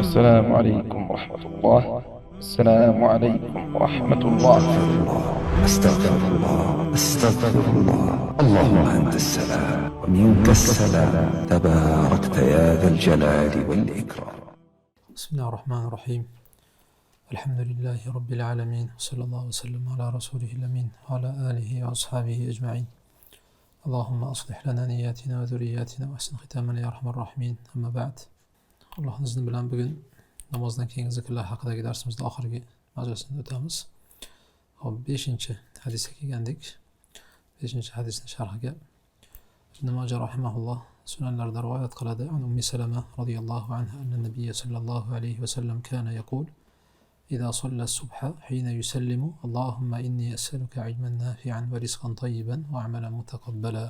السلام عليكم ورحمة الله. السلام عليكم ورحمة الله. أستغفر الله، أستغفر الله، اللهم أنت السلام ومنك السلام، تباركت يا ذا الجلال والإكرام. بسم الله الرحمن الرحيم. الحمد لله رب العالمين، وصلى الله وسلم على رسوله الأمين وعلى آله وأصحابه أجمعين. اللهم أصلح لنا نياتنا وذرياتنا وأحسن ختامنا يا أرحم الراحمين. أما بعد. Allohning izni bilan bugun namozdan keyingi zikrlar haqidagi darsimizda oxirgi majlisini o'tamiz. Hop, 5-hadisga kelgandik. 5-hadisning sharhiga Ibn Majah rahimahulloh sunanlarda rivoyat qiladi. An Ummi Salama radhiyallohu anha anna nabiyya sallallohu alayhi va sallam kana yaqul: إذا صلى الصبح حين يسلم اللهم إني أسألك علما نافعا ورزقا طيبا وعملا متقبلا.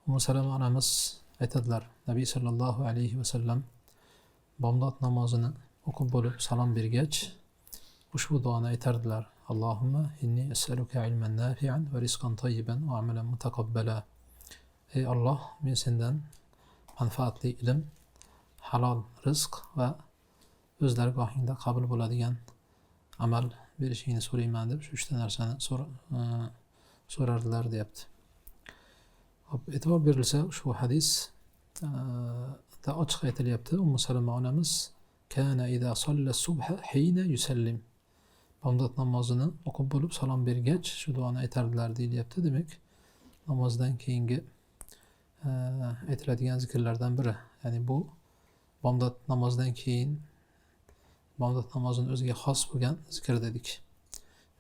Ummu Salama onamiz aytadilar, Nabiy sallallohu alayhi va sallam bomdod namozini o'qib bo'lib salom bergach ushbu duoni aytardilar: Allohumma inni as'aluka ilman nafi'an va rizqan tayyiban va amalan mutaqabbala. Ey Alloh, men sendan manfaatli ilm, halol rizq va o'z dargohingda qabul bo'ladigan amal berishingni so'rayman deb shu uchta narsani so'rardilar deyapti. Hop, e'tibor berilsa ushbu hadis da ochiq aytilyapti. Ummu Salama onamiz kana iza salla subha hina yusallim, bomdod namozini o'qib bo'lib salom bergach shu duoni aytardilar deyilyapti. Demak, namozdan keyingi aytiladigan zikrlardan biri. Ya'ni bu bomdod namozidan keyin bomdod namozini o'ziga xos bo'lgan zikr dedik.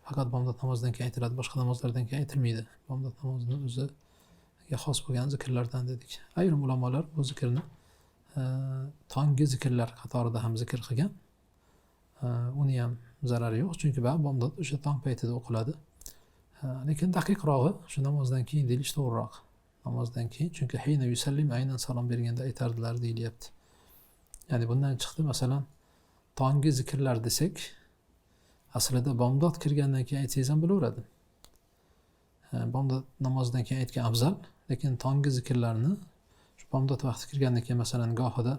Faqat bomdod namozidan keyin aytiladi, boshqa namozlardan keyin aytilmaydi. Bomdod namozini o'ziga xos bo'lgan zikrlardan dedik. Ayrim ulamolar bu zikrni tongi zikrlar qatorida ham zikr qilgan. Uni ham zarari yo'q, chunki bomdod o'sha tong paytida o'qiladi. Lekin daqiqrog'i shu namozdan keyin deyilish to'g'riroq. Namozdan keyin, chunki hina yusallim aynan salom berganda aytardilar deyilyapti. Ya'ni bundan chiqdi, masalan, tongi zikrlar desak, aslida bomdod kirgandan keyin aytsangiz ham bo'laveradi. Bomdod namozidan keyin aytgan afzal, lekin tongi zikrlarni shu bomdod vaqti kirgandan keyin, masalan, gohida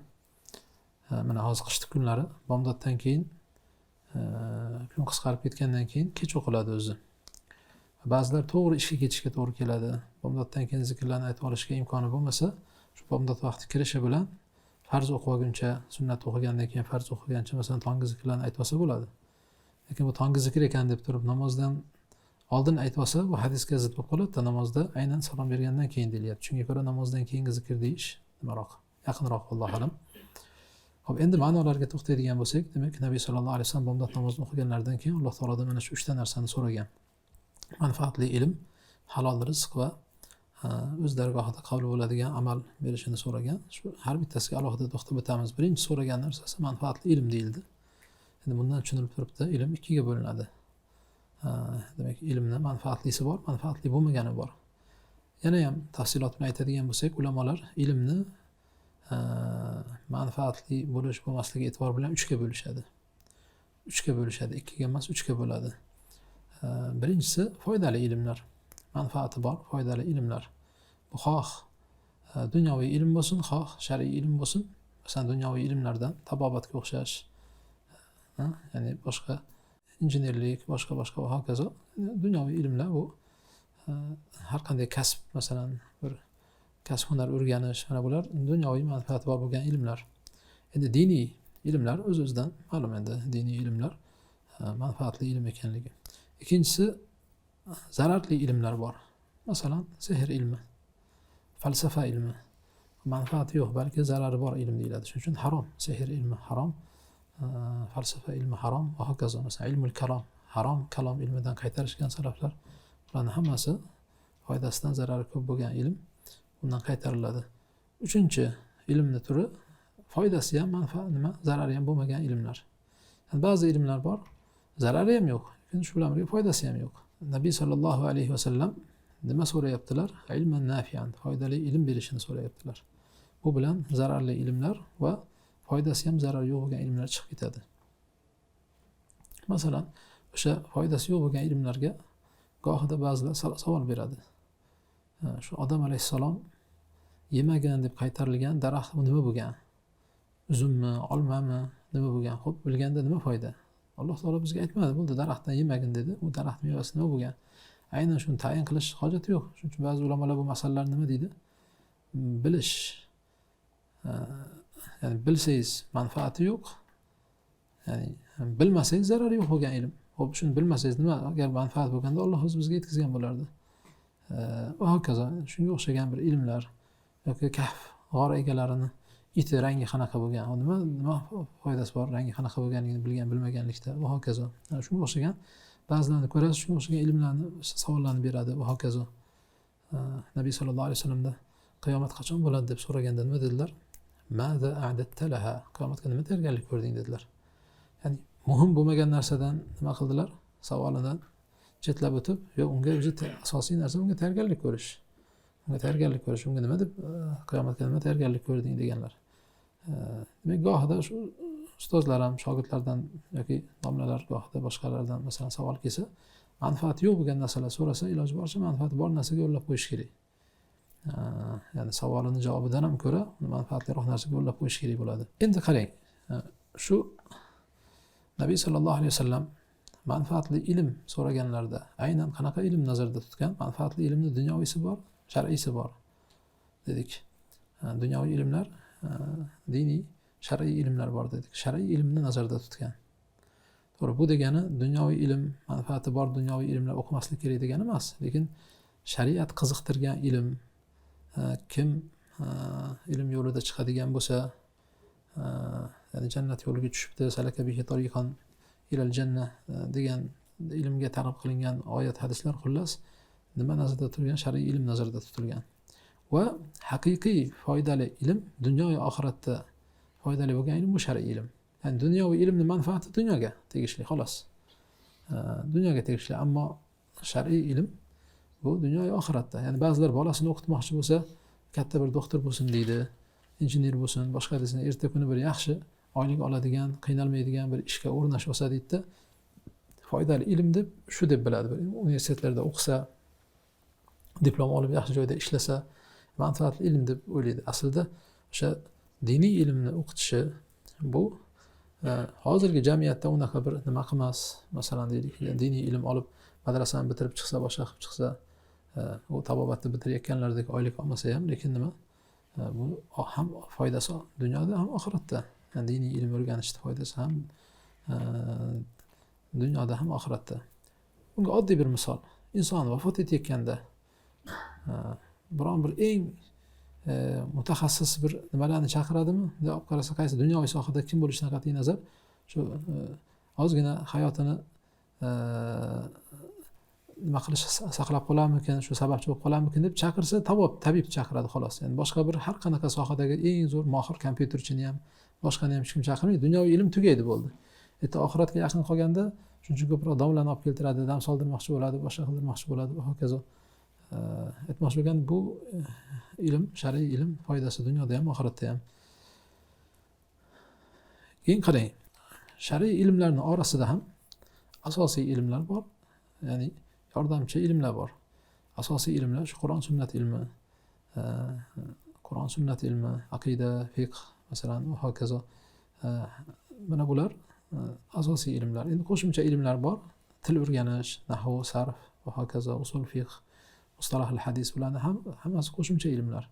mana hozir qishki kunlari bomdoddan keyin kun qisqarib ketgandan keyin kech o'qiladi o'zi. Ba'zilar to'g'ri ishga ketishga to'g'ri keladi. Bomdoddan keyin zikrlarni aytib olishga imkoni bo'lmasa, shu bomdod vaqti kirishi bilan farz o'qib olguncha, sunnat o'qigandan keyin farz o'qigancha masalan tongi zikrlarni aytib olsa bo'ladi. Lekin bu tongi zikr ekan deb turib namozdan oldin aytib olsa, bu hadisga zid bo'lib qoladi. Namozda aynan salom bergandan keyin deyilyapti. Shunga ko'ra namozdan keyingi zikr deyish nimaroq, yaqinroq, allohu alam. Xo'p, endi ma'nolarga to'xtaydigan bo'lsak, demak, Nabiy sallallohu alayhi vasallam bomdod namozini o'qiganlaridan keyin Alloh taolodan mana shu uchta narsani so'ragan: manfaatli ilm, halol rizq va o'z dargohida qabul bo'ladigan amal berishini so'ragan. Shu har bittasiga alohida to'xtab o'tamiz. Birinchi so'ragan narsasi manfaatli ilm deyildi. Endi bundan tushunilib turibdi, ilm ikkiga bo'linadi. Demak, ilmni manfaatlisi bor, manfaatli bo'lmagani bor. Yana ham tafsilot bilan aytadigan bo'lsak, ulamolar ilmni manfaatli bo'lish bo'lmasligi e'tibor bilan uchga bo'lishadi. Uchga bo'lishadi, ikkiga emas, uchga bo'ladi. Birinchisi foydali ilmlar, manfaati bor foydali ilmlar. Bu xoh dunyoviy ilm bo'lsin, xoh shar'iy ilm bo'lsin. Masalan, dunyoviy ilmlardan tabobatga o'xshash, ya'ni boshqa injenerlik, boshqa va hokazo dunyoviy ilmlar. Bu har qanday kasb, masalan, bir kasb hunar o'rganish, mana bular dunyoviy manfaati bor bo'lgan ilmlar. Endi diniy ilmlar o'z-o'zidan ma'lum, endi diniy ilmlar manfaatli ilm ekanligi. Ikkinchisi zararli ilmlar bor. Masalan, sehr ilmi, falsafa ilmi. Manfaati yo'q, balki zarari bor ilm deyiladi. Shuning uchun harom, sehr ilmi harom, falsafa ilmi harom va hokazo. Masalan, ilmul kalom harom, kalom ilmidan qaytarishgan salaflar. Bularning hammasi foydasidan zarari ko'p bo'lgan ilm, bundan qaytariladi. Uchinchi ilmning turi foydasi ham manfaat, nima, zarari ham bo'lmagan ilmlar. Yani ba'zi ilmlar bor, zarari ham yo'q, lekin shu bilan birga foydasi ham yo'q. Nabiy sallallohu alayhi vasallam nima so'rayaptilar? Ilman nafian, foydali ilm berishini so'rayaptilar. Bu bilan zararli ilmlar va foydasi ham zarari yo'q bo'lgan ilmlar chiqib ketadi. Masalan, o'sha foydasi yo'q bo'lgan ilmlarga gohida ba'zilar savol beradi. Shu Odam alayhissalom yemagan deb qaytarilgan daraxt nima bo'lgan? Uzummi, olmami, nima bo'lgan? Xo'p, bilganda nima foyda? Alloh taolo bizga aytmadi, bo'ldi, daraxtdan yemagin dedi. U daraxt mevasi nima bo'lgan? Aynan shuni tayin qilish hojati yo'q. Shuning uchun ba'zi ulamolar bu masalalarni nima deydi? Bilish. Ya'ni bilsangiz manfaati yo'q. Ya'ni bilmasangiz zarari yo'q bo'lgan ilm. Xo'p, shuni bilmasangiz nima, agar manfaat bo'lganda Alloh o'zi bizga yetkazgan bo'lardi. Va hokazo, shunga o'xshagan bir ilmlar yoki kahf g'or egalarini iti rangi qanaqa bo'lgan, nima foydasi bor rangi qanaqa bo'lganligini bilgan bilmaganlikda va hokazo. Shunga o'xshagan ba'zilarni ko'rasiz, shunga o'xshagan ilmlarni savollarni beradi va hokazo. Nabiy sallallohu alayhi vasallamda qiyomat qachon bo'ladi deb so'raganda nima dedilar? Maza a'datta laha? Qiyomatga nima tayyorgarlik ko'rding dedilar. Ya'ni muhim bo'lmagan narsadan nima qildilar? Savolidan chetlab o'tib, yo'q, unga o'zi asosiy narsa unga tayyorgarlik ko'rish. Unga tayyorgarlik ko'rish, unga nima deb qiyomatga nima tayyorgarlik ko'rding deganlar. Demak, gohida shu ustozlar ham shogirdlardan yoki domlalar gohida boshqalardan masalan savol kelsa, manfaati yo'q bo'lgan narsalar so'rasa, iloji boricha manfaati bor narsaga yo'llab qo'yish kerak. Ya'ni savolini javobidan ham ko'ra manfaatliroq narsaga yo'llab qo'yish kerak bo'ladi. Endi qarang, shu Nabiy sallallohu alayhi vasallam manfaatli ilm so'raganlarda aynan qanaqa ilm nazarda tutgan? Manfaatli ilmni dunyoviysi bor, shar'iysi bor dedik. Dunyoviy ilmlar, diniy, shar'iy ilmlar bor dedik. Shar'iy ilmni nazarda tutgan. To'g'ri, bu degani dunyoviy ilm, manfaati bor dunyoviy ilmlar o'qimaslik kerak degani emas, lekin shariat qiziqtirgan ilm, kim ilm yo'lida chiqadigan bo'lsa, ya'ni jannat yo'liga tushibdi, salaka bihi tariqan ilal janna degan ilmga targ'ib qilingan oyat, hadislar, xullas nima nazarda tutilgan? Shar'iy ilm nazarda tutilgan. Va haqiqiy foydali ilm, dunyo va oxiratda foydali bo'lgan ilm bu shar'iy ilm. Ya'ni dunyoviy ilmning manfaati dunyoga tegishli, xolos. Dunyoga tegishli, ammo shar'iy ilm bu dunyo va oxiratda. Ya'ni ba'zilar bolasini o'qitmoqchi bo'lsa, katta bir doktor bo'lsin deydi, injener bo'lsin, boshqa desin, erta kuni bir yaxshi oylik oladigan, qiynalmaydigan bir ishga o'rnashib olsa deydi. Foydali ilm deb shu deb biladi. Bir universitetlarda o'qisa, diplom olib yaxshi joyda ishlasa, manfaatli ilm deb o'ylaydi. Aslida o'sha diniy ilmni o'qitishi bu hozirgi jamiyatda unaqa bir nima qilmas. Masalan deylik, diniy ilm olib madrasani bitirib chiqsa, boshqa qilib chiqsa, u tabobatni bitirayotganlardek oylik olmasa ham, lekin nima, bu ham foydasi dunyoda ham oxiratda. Yani diniy ilm o'rganishning foydasi ham dunyoda ham oxiratda. Bunga oddiy bir misol. Inson vafot etayotganda biron bir eng mutaxassis bir nimalarni chaqiradimi? Bunday olib qarasa, qaysi dunyoviy sohada kim bo'lishidan qat'iy nazar, shu ozgina hayotini nima qilish, saqlab qolarmikin, shu sababchi bo'lib qolarmikin deb chaqirsa, tabib chaqiradi xolos. Ya'ni boshqa bir har qanaqa sohadagi eng zo'r mohir kompyuterchini ham, boshqani ham hech kim chaqirmaydi. Dunyoviy ilm tugaydi, bo'ldi. Erta oxiratga yaqin qolganda shuncha ko'proq domlani olib keltiradi, dam soldirmoqchi bo'ladi, boshqa qildirmoqchi bo'ladi va hokazo. Aytmoqchi bo'lgan bu ilm, shar'iy ilm foydasi dunyoda ham, oxiratda ham. Keyin qarang, shar'iy ilmlarning orasida ham asosiy ilmlar bor, ya'ni yordamchi ilmlar bor. Asosiy ilmlar shu Qur'on sunnat ilmi, Qur'on sunnat ilmi, aqida, fiqh masalan va hokazo. Mana bular asosiy ilmlar. Endi qo'shimcha ilmlar bor. Til o'rganish, nahv, sarf va hokazo, usul fiqh, mustalahul hadis, bularni ham hammasi qo'shimcha ilmlar.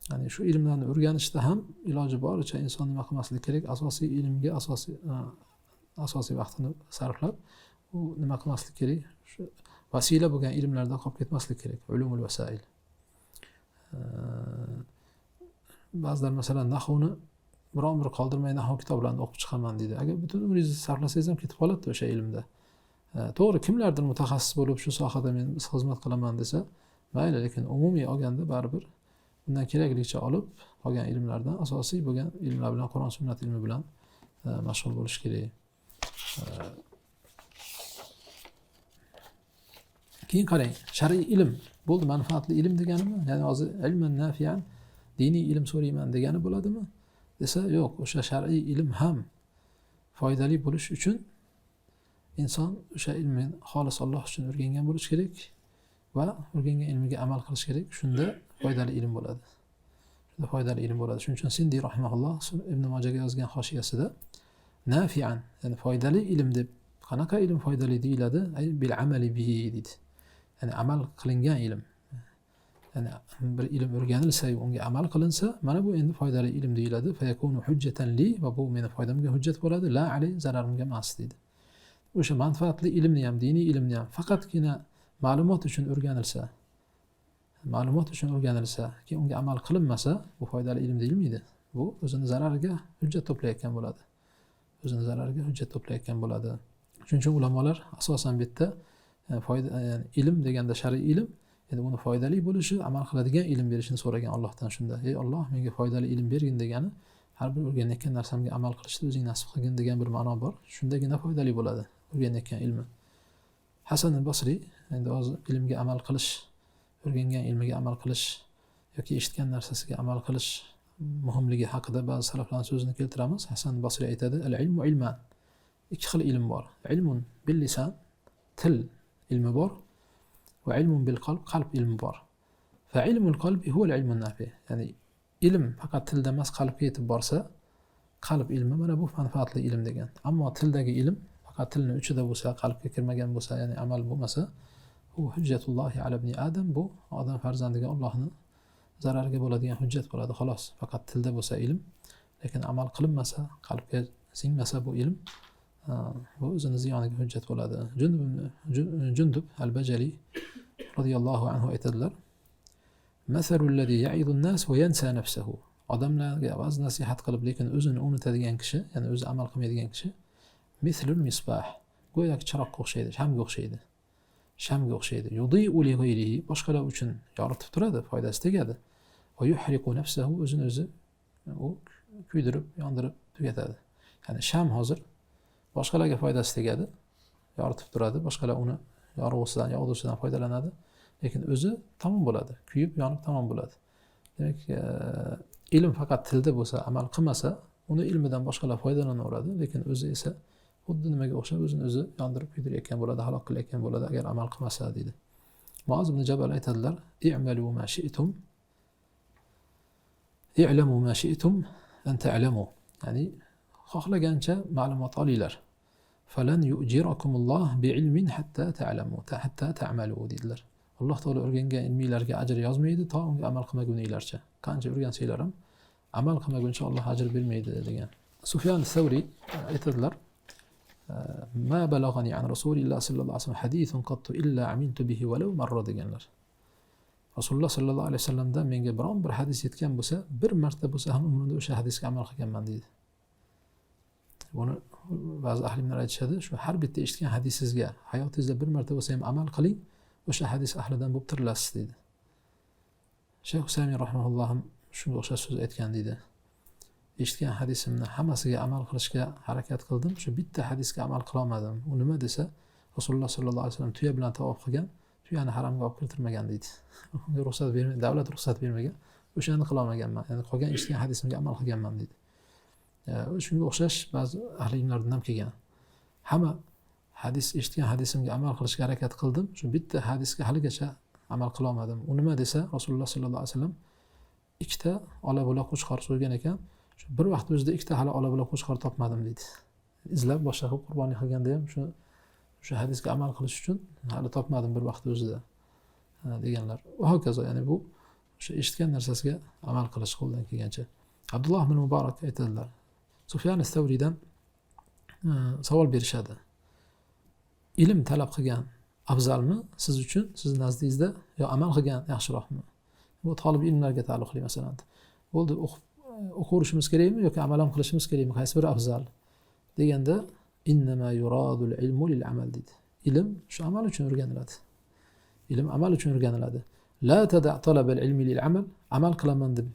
Ya'ni shu ilmlarni o'rganishda ham iloji boricha inson nima qilmasligi kerak? Asosiy ilmga asosiy vaqtini sarflab, u nima qilmaslik kerak? Shu vasila bo'lgan ilmlardan qolib ketmaslik kerak. Ulumul vasail. Ba'zilar masalan nahvni biron bir qoldirmay nahv kitoblarini o'qib chiqaman deydi. Agar butun umringizni sarflasangiz ham ketib qoladi o'sha ilmda. To'g'ri, kimlardir mutaxassis bo'lib shu sohada men xizmat qilaman desa, mayli, lekin umumiy olganda baribir bundan keraklicha olib qolgan ilmlardan asosiy bo'lgan ilmlar bilan, Qur'on sunnat ilmi bilan mashg'ul bo'lish kerak. Keyin qarang, shar'iy ilm bo'ldi, manfaatli ilm deganimi? Ya'ni hozir ilman nafiyan, diniy ilm so'rayman degani bo'ladimi? Desa, yo'q, o'sha shar'iy ilm ham foydali bo'lish uchun inson o'sha ilmni xolis Alloh uchun o'rgangan bo'lish kerak va o'rgangan ilmiga amal qilish kerak. Shunda foydali ilm bo'ladi. Juda foydali ilm bo'ladi. Shuning uchun Sindiy rahimahulloh Ibn Mojaga yozgan hoshiyasida nafian, ya'ni foydali ilm deb, qanaqa ilm foydali deyiladi? Ay bil amali bihi deydi. Ya'ni amal qilingan ilm. Ya'ni bir ilm o'rganilsa, unga amal qilinsa, mana bu endi foydali ilm deyiladi. Fayakunu hujjatan li, va bu meni foydamga hujjat bo'ladi, la alay, zararimga emas deydi. O'sha manfaatli ilmni ham, diniy ilmni ham faqatgina ma'lumot uchun o'rganilsa, keyin unga amal qilinmasa, bu foydali ilm deyilmaydi. Bu o'zini zarariga hujjat to'playotgan bo'ladi. Shuning uchun ulamolar asosan bu yerda foyda, ya'ni ilm deganda shar'iy ilm, endi uni foydali bo'lishi, amal qiladigan ilm berishini so'ragan Allohdan shunda. Ey Alloh, menga foydali ilm bergin degani, har bir o'rganayotgan narsamga amal qilishni o'zing nasib qilgin degan bir ma'no bor. Shundagina foydali bo'ladi o'rganayotgan ilmi. Hasan al-Basri endi hozir ilmga amal qilish, o'rgangan ilmiga amal qilish yoki eshitgan narsasiga amal qilish muhimligi haqida ba'zi salaflarning so'zini keltiramiz. Hasan Basri aytadi: "Al-ilmu ilman." Ikki xil ilm bor. Ilmun bil lisan, til ilmi bor, va ilmun bil qalb, qalb ilmi bor. Fa ilmul qalbi huwa al-ilmun nafi. Ya'ni ilm faqat tilda emas, qalbga yetib borsa, qalb ilmi mana bu manfaatli ilm degan. Ammo tildagi ilm faqat tilning uchida bo'lsa, qalbga kirmagan bo'lsa, ya'ni amal bo'lmasa, bu hujjatullohi ala ibn Adam, bu odam farzandiga Allohning zarariga bo'ladigan hujjat bo'ladi, xolos. Faqat tilda bo'lsa ilm, lekin amal qilinmasa, qalbga singmasa bu ilm, bu o'zini ziyoniga hujjat bo'ladi. Jundub al-Bajali radhiyallohu anhu aytadilar: "Masalul ladhi ya'idu an-nas va yansa nafsahu." Odamlarga va'z nasihat qilib, lekin o'zini unutadigan kishi, ya'ni o'zi amal qilmaydigan kishi, mislul misbah, go'yoki chiroqqa o'xshaydi, shamga o'xshaydi. Yudi'u li ghayrihi, boshqalar uchun yoritib turadi, foydasi tegadi. Va yuhriqu nafsahu, o'zini o'zi u kuydirib, yondirib tugatadi. Ya'ni sham hozir boshqalarga foydasi tegadi, yoritib turadi, boshqalar uni yorug'isidan, yog'dusidan foydalanadi, lekin o'zi tamom bo'ladi, kuyib, yonib tamom bo'ladi. Demak, ilm faqat tilda bo'lsa, amal qilmasa, uni ilmidan boshqalar foydalanaveradi, lekin o'zi esa xuddi nimaga o'xshab o'zini o'zi yondirib kuydirayotgan bo'ladi, halok qilayotgan bo'ladi agar amal qilmasa deydi. Muoz ibn Jabal aytadilar: "I'malu ma shi'tum, i'lamu ma shi'tum an ta'lamu." Ya'ni xohlagancha ma'lumot olinglar. Falan yu'jirakumulloh bi'ilmin hatta ta'lamu, hatta ta'malu dedilar. Alloh taolo o'rgangan ilmiylarga ajr yozmaydi to unga amal qilmaguninglarcha. Qancha o'rgansanglar ham amal qilmaguncha Alloh ajr bermaydi degan. Sufyan Savri aytadilar: "Ma balag'ani an Rasulilloh sallallohu alayhi vasallam hadithun qattu illa amiltu bihi walau marra" deganlar. Rasululloh sallallohu alayhi vasallamdan menga biron bir hadis yetgan bo'lsa, bir marta bo'lsa ham umrimda o'sha hadisga amal qilganman deydi. Buni ba'zi ahli ilmlar aytishadi, shu har bitta eshitgan hadisingizga hayotingizda bir marta bo'lsa ham amal qiling, o'sha hadis ahlidan bo'lib tirilasiz deydi. Shayx Husayn rahimahulloh ham shunga o'xshash so'z aytgan deydi. Eshitgan hadisimni hammasiga amal qilishga harakat qildim, shu bitta hadisga amal qila olmadim. U nima desa, Rasululloh sallallohu alayhi vasallam tuya bilan tavof qilgan, tuyani haramga olib kirtirmagan deydi. Unga ruxsat bermagan, davlat ruxsat bermagan, o'shani qila olmaganman. Ya'ni qolgan eshitgan hadisimga amal qilganman deydi. Shunga o'xshash ba'zi ahli ilmlardan ham kelgan. Hamma hadis eshitgan hadisimga amal qilishga harakat qildim, shu bitta hadisga haligacha amal qila olmadim. U nima desa, Rasululloh sallallohu alayhi vasallam ikkita ola bo'la qo'chqor so'ygan ekan, shu bir vaqt o'zida ikkita hali ola bo'la qo'chqor topmadim deydi. Izlab boshqa qilib qurbonlik qilganda ham shu hadisga amal qilish uchun hali topmadim bir vaqt o'zida deganlar. Va hokazo, ya'ni bu o'sha eshitgan narsasiga amal qilish qo'ldan kelgancha. Abdulloh ibn Muborak aytadilar, Sufyan Savriydan savol berishadi. Ilm talab qilgan afzalmi siz uchun, siz nazdingizda, yo amal qilgan yaxshiroqmi? Bu talib ilmlarga taalluqli masalan. Bo'ldi, o'qishimiz kerakmi yoki amal ham qilishimiz kerakmi? Qaysi biri afzal? Deganda innama yuradul ilmu lil amal dedi. Ilm shu amal uchun o'rganiladi. Ilm amal uchun o'rganiladi. La tada talabal ilmi lil amal, amal qilaman deb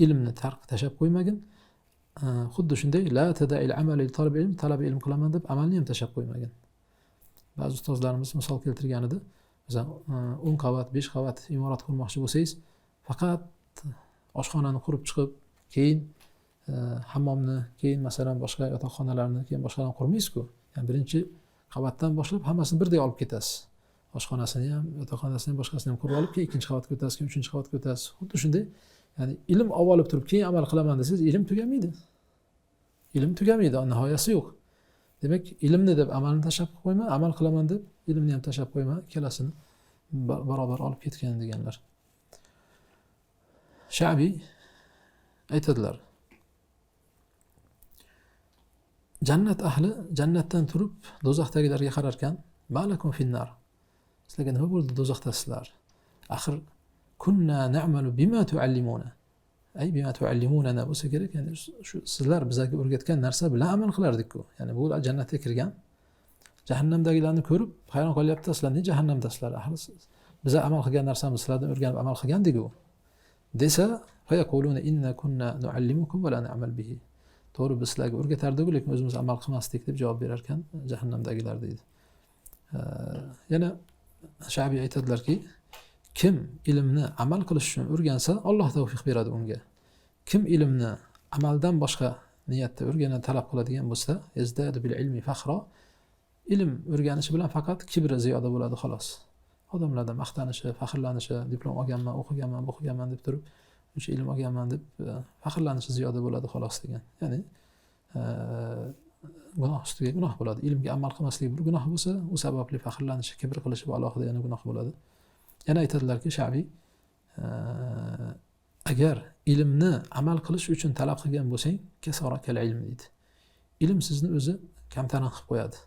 ilmni tark tashlab qo'ymagin. Xuddi shunday la tada'il amal li talab ilm, talab ilm qilaman deb amalni ham tashlab qo'ymagin. Ba'zi ustozlarimiz misol keltirgan edi. Masalan, 10 qavat, 5 qavat imorat qurmoqchi bo'lsangiz, faqat oshxonani qurib chiqib, keyin hammomni, keyin masalan boshqa yotoqxonalarni, keyin boshqalarni qurmaysiz-ku. Ya'ni birinchi qavatdan boshlab hammasini birday olib ketasiz. Oshxonasini ham, yotoqxonasini ham, boshqasini ham qurib olib, keyin ikkinchi qavatga o'tasiz, keyin uchinchi qavatga o'tasiz. Xuddi shunday Ya'ni ilm olib turib keyin amal qilaman desangiz, ilm tugamaydi. Ilm tugamaydi, nihoyasi yo'q. Demak, ilmni deb amalni tashlab qo'yma, amal qilaman deb ilmni ham tashlab qo'yma, ikkalasini barobar olib ketgan deganlar. Sha'biy aytadilar: jannat ahli jannatdan turib do'zaxdagilarga qararkan, malakum finnar. Sizlarga nima bo'ldi do'zaxdasizlar? Axir kunna na'malu bima tuallimuna. Ay bima tuallimunana bo'lsa kerak, ya'ni shu sizlar bizga o'rgatgan narsa bilan amal qilardik-ku. Ya'ni bu jannatga kirgan jahannamdagilarni ko'rib hayron qolyapti, sizlar ne jahannamdasizlar? Axir biza amal qilgan narsamiz sizlardan o'rganib amal qilgandik-ku. Desa, fayaquluna inna kunna nuallimukum va la na'mal bihi. To'g'ri, biz sizlarga o'rgatardik, lekin o'zimiz amal qilmasdik deb javob berar ekan jahannamdagilar deydi. Yana Sha'biy aytadilarki, kim ilmni amal qilish uchun o'rgansa, Alloh tavfiq beradi unga. Kim ilmni amaldan boshqa niyatda o'rgana talab qiladigan bo'lsa, yazdadu bil ilmi fakhra, ilm o'rganishi bilan faqat kibri ziyoda bo'ladi xolos. Odamlardan maqtanishi, faxrlanishi, diplom olganman, o'qiganman, o'qiganman deb turib, o'sha ilm olganman deb faxrlanishi ziyoda bo'ladi xolos degan. Ya'ni gunoh ustiga gunoh bo'ladi. Ilmga amal qilmaslik bir gunoh bo'lsa, u sababli faxrlanishi, kibr qilishi bu alohida yana gunoh bo'ladi. Yana aytadilarki Sha'biy, agar ilmni amal qilish uchun talab qilgan bo'lsang, kasorakal ilm deydi. Ilm sizni o'zi kamtarin qilib qo'yadi.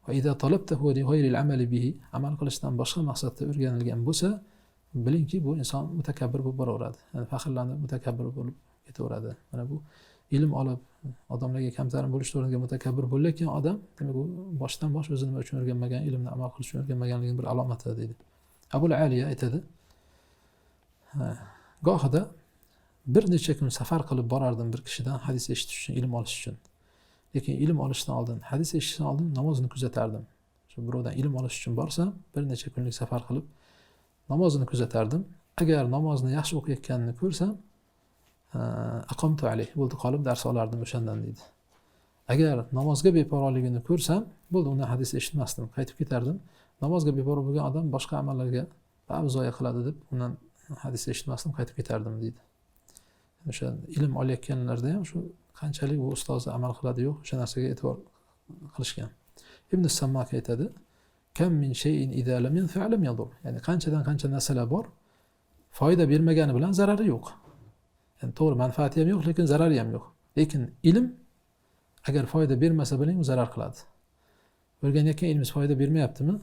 Va idza talabtahu li g'ayril amali bihi, amal qilishdan boshqa maqsadda o'rganilgan bo'lsa, bilingki bu inson mutakabbir bo'lib boraveradi. Ya'ni faxrlanib mutakabbir bo'lib ketaveradi. Mana bu ilm olib odamlarga kamtarin bo'lish o'rniga mutakabbir bo'layotgan odam, demak u boshdan bosh o'zi nima uchun o'rganmagan, ilmni amal qilish uchun o'rganmaganligining bir alomati deydi. Abul Aliya aytadi: gohida bir necha kun safar qilib borardim bir kishidan hadis eshitish uchun, ilm olish uchun. Lekin ilm olishdan oldin, hadis eshitishdan oldin namozni kuzatardim. Shu birovdan ilm olish uchun borsam, bir necha kunlik safar qilib namozini kuzatardim. Agar namozni yaxshi o'qiyotganini ko'rsam, aqamtu alayh, bo'ldi, qolib dars olardim o'shandan deydi. Agar namozga beparvoligini ko'rsam, bo'ldi, undan hadis eshitmasdim, qaytib ketardim. Namozga beparvo bo'lgan odam boshqa amallarga ba'zi zoya qiladi deb undan hadis eshitmasdim, qaytib ketardim deydi. O'sha ilm olayotganlarda ham shu qanchalik bu ustozi amal qiladi yo'q, o'sha narsaga e'tibor qilishgan. Ibn Sammak aytadi: kam min shay'in idza lam yanfa' lam yadur. Ya'ni qanchadan qancha narsalar bor, foyda bermagani bilan zarari yo'q. Ya'ni to'g'ri, manfaati ham yo'q, lekin zarari ham yo'q. Lekin ilm agar foyda bermasa, biling, u zarar qiladi. O'rganayotgan ilmingiz foyda bermayaptimi?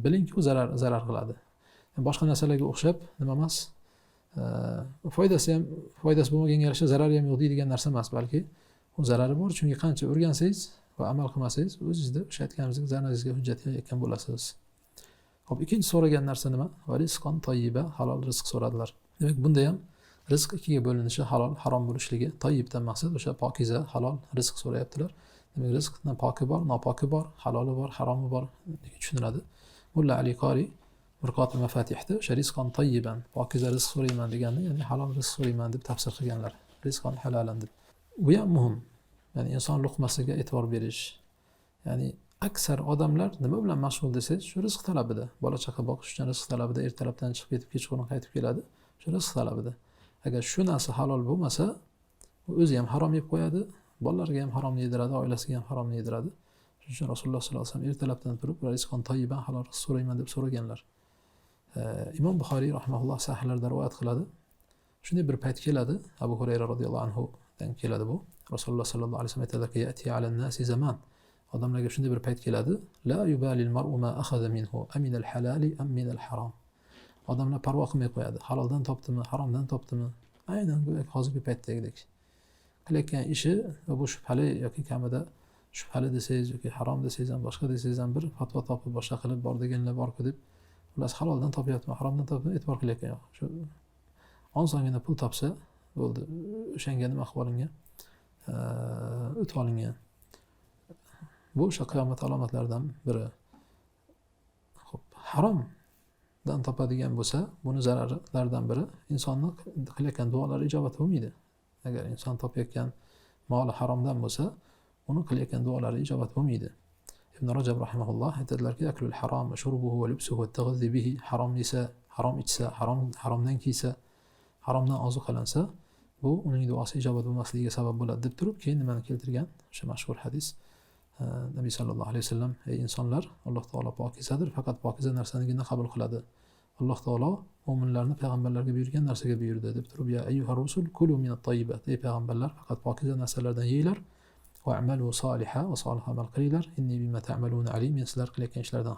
Bilingki, u zarar qiladi. Yani boshqa narsalarga o'xshab nima emas, foydasi ham, foydasi bo'lmaganga yarasha zarari ham yo'q deydigan narsa emas, balki u zarari bor, chunki qancha o'rgansangiz va amal qilmasangiz, o'zingizda o'sha aytganimizdek zararingizga hujjat qilayotgan bo'lasiz. Xo'p, ikkinchi so'ragan narsa nima? Va rizqon tayyiba, halol rizq so'radilar. Demak, bunda ham rizq ikkiga bo'linishi, halol, harom bo'lishligi. Tayyibdan maqsad o'sha pokiza, halol rizq so'rayaptilar. Demak, rizqdan poki bor, nopoki bor, haloli bor, haromi bor tushuniladi. Mulla Ali Qori Mirqotul Mafatihda o'sha rizqon tayyiban, pokiza rizq so'rayman deganni, ya'ni halol rizq so'rayman deb tafsir qilganlar. Rizqon halalan deb. Bu ham muhim. Ya'ni inson luqmasiga e'tibor berish. Ya'ni aksar odamlar nima bilan mashg'ul desangiz, shu rizq talabida, bola chaqa boqish uchun rizq talabida ertalabdan chiqib ketib kechqurun qaytib keladi, shu rizq talabida. Agar shu narsa halol bo'lmasa, o'zi ham harom yeb qo'yadi, bolalarga ham haromni yediradi, oilasiga ham haromni yediradi. Shuning uchun Rasululloh sollallohu alayhi vasallam ertalabdan turib rizqon tayyiban, halol rizq so'rayman deb so'raganlar. Imom Buxoriy rahimahulloh sahihlarida rivoyat qiladi. Shunday bir payt keladi, Abu Hurayra radhiyallohu anhu dan keladi bu. Rasululloh sollallohu alayhi vasallam aytadilarki, ya'ti alan-nasi zaman. Odamlarga shunday bir payt keladi, la yubalil mar'u ma akhadha minhu aminal halali am minal harom. Odamlar parvo qilmay qo'yadi. Haloldan topdimi, haromdan topdimi? Aynan hozirgi paytdagidek. Qilayotgan ishi va bu shubhali yoki kamida shubhali desangiz yoki harom desangiz ham, boshqa desangiz ham bir fatvo topib boshqa qilib bor deganlar borku deb, xullas haloldan topyaptimi, haromdan topyaptimi e'tibor qilayotgan yo'q. Shu osongina pul topsa bo'ldi, o'shanga nima qilib olingan, o'tib olingan. Bu o'sha qiyomat alomatlaridan biri. Xo'p, haromdan topadigan bo'lsa, buni zararlaridan biri insonni qilayotgan duolari ijobat bo'lmaydi. Agar inson topayotgan moli haromdan bo'lsa, uni qilayotgan duolari ijobat bo'lmaydi. Ibn Rajab rahimahulloh aytadilarki, aklul harom va shurbuhu va lubsuhu va tag'zi bihi, harom yesa, harom ichsa, haromdan kiysa, Haromdan ozuqalansa, bu uning duosi ijobat bo'lmasligiga sabab bo'ladi deb turib, keyin nimani keltirgan? O'sha mashhur hadis. Nabiy sallallohu alayhi vasallam: ey insonlar, Alloh taolo pokizadir, faqat pokiza narsanigina qabul qiladi. Alloh taolo mo'minlarni payg'ambarlarga buyurgan narsaga buyurdi deb turib, ya ayyuhar rusul kulu minat tayyibat. Ey payg'ambarlar, faqat pokiza narsalardan yeyglar. Va amalu soliha, va solih amal qilinglar. Inni bima ta'maluna alim. Men sizlar qilayotgan ishlardan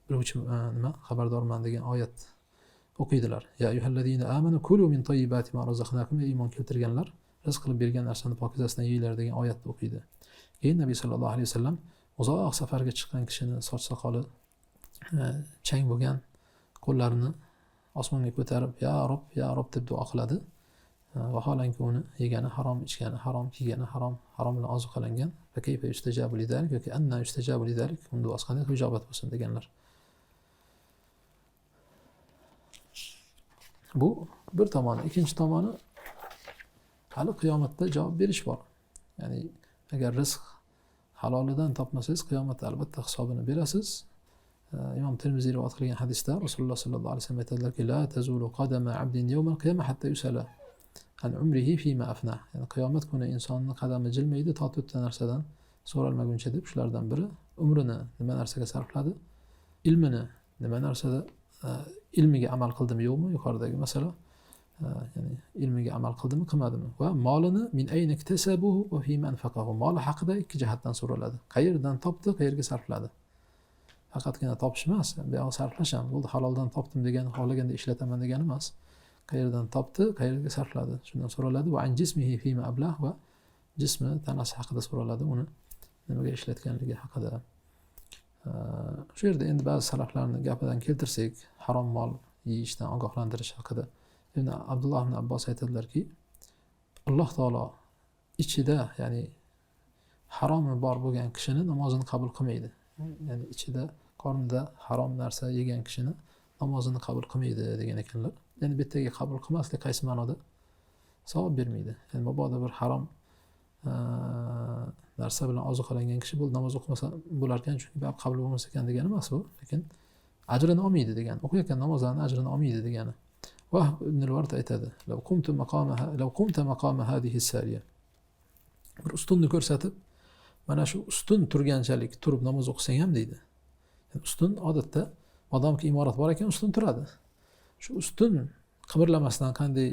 biluvchi nima xabardorman degan oyat o'qiydilar. Ya ayyuhallazina amanu kulu min tayyibati ma razaqnakum. Ey iymon keltirganlar, rizq qilib bergan narsani pokizasidan yeyglar degan oyatni o'qiydi. Keyin Nabiy sallallohu alayhi vasallam uzoq safarga chiqqan kishini soch soqoli chang bo'lgan qo'llarini osmonga ko'tarib ya Rob, ya Rob deb duo qiladi. Vaholanki uni yegani harom, ichgani harom, kiygani harom, harom bilan ozuqalangan. Fa kayfa yustajabu lidalik yoki anna yustajabu lidalik, uni duosi qanday ijobat bo'lsin deganlar. Bu bir tomoni. Ikkinchi tomoni, hali qiyomatda javob berish bor. Ya'ni agar rizq halolidan topmasangiz, qiyomatda albatta hisobini berasiz. Imom Termiziy rivoyat qilgan hadisda Rasululloh sallallohu alayhi vasallam aytadilarki: la tazulu qadama abdin yawmal qiyamah hatta yusala an umrihi fima afna. Ya'ni qiyomat kuni insonning qadami jilmaydi to to'rtta narsadan so'ralmaguncha deb, shulardan biri umrini nima narsaga sarfladi, ilmini nima narsada, ilmiga amal qildimi yo'qmi, yuqoridagi masala, ya'ni ilmiga amal qildimi qilmadimi, va molini min ayna iktasabuhu va fima anfaqahu, moli haqida ikki jihatdan so'raladi. Qayerdan topdi, qayerga sarfladi. Faqatgina topish emas, buyog'i sarflash ham. Bo'ldi, haloldan topdim degan, xohlaganda ishlataman degani emas. Qayerdan topdi, qayerga sarfladi, shundan so'raladi. Va an jismihi fima ablah, va jismi, tanasi haqida so'raladi, uni nimaga ishlatganligi haqida. Shu yerda endi ba'zi salaflarning gapidan keltirsak, harom mol yeyishdan ogohlantirish haqida. Ibn Abdulloh ibn Abbos aytadilarki, Alloh taolo ichida, ya'ni haromi bor bo'lgan kishini namozini qabul qilmaydi. Ya'ni ichida, qornida harom narsa yegan kishini namozini qabul qilmaydi degan ekanlar. Ya'ni bu yerdagi qabul qilmaslik qaysi ma'noda? Savob bermaydi. Ya'ni mabodo bir harom narsa bilan ozuqalangan kishi bu namoz o'qimasa bo'lar ekan, chunki baribir qabul bo'lmas ekan degani emas bu, lekin ajrini olmaydi degani, o'qiyotgan namozlarni ajrini olmaydi degani. Vahb ibn al-Vard aytadi: "Law qumtu maqamaha, law qumta maqama hadhihi as-sariya." Bir ustunni ko'rsatib, mana shu ustun turganchalik turib namoz o'qisang ham deydi. Yani ustun odatda modomki imorat bor ekan ustun turadi. Shu ustun qimirlamasdan qanday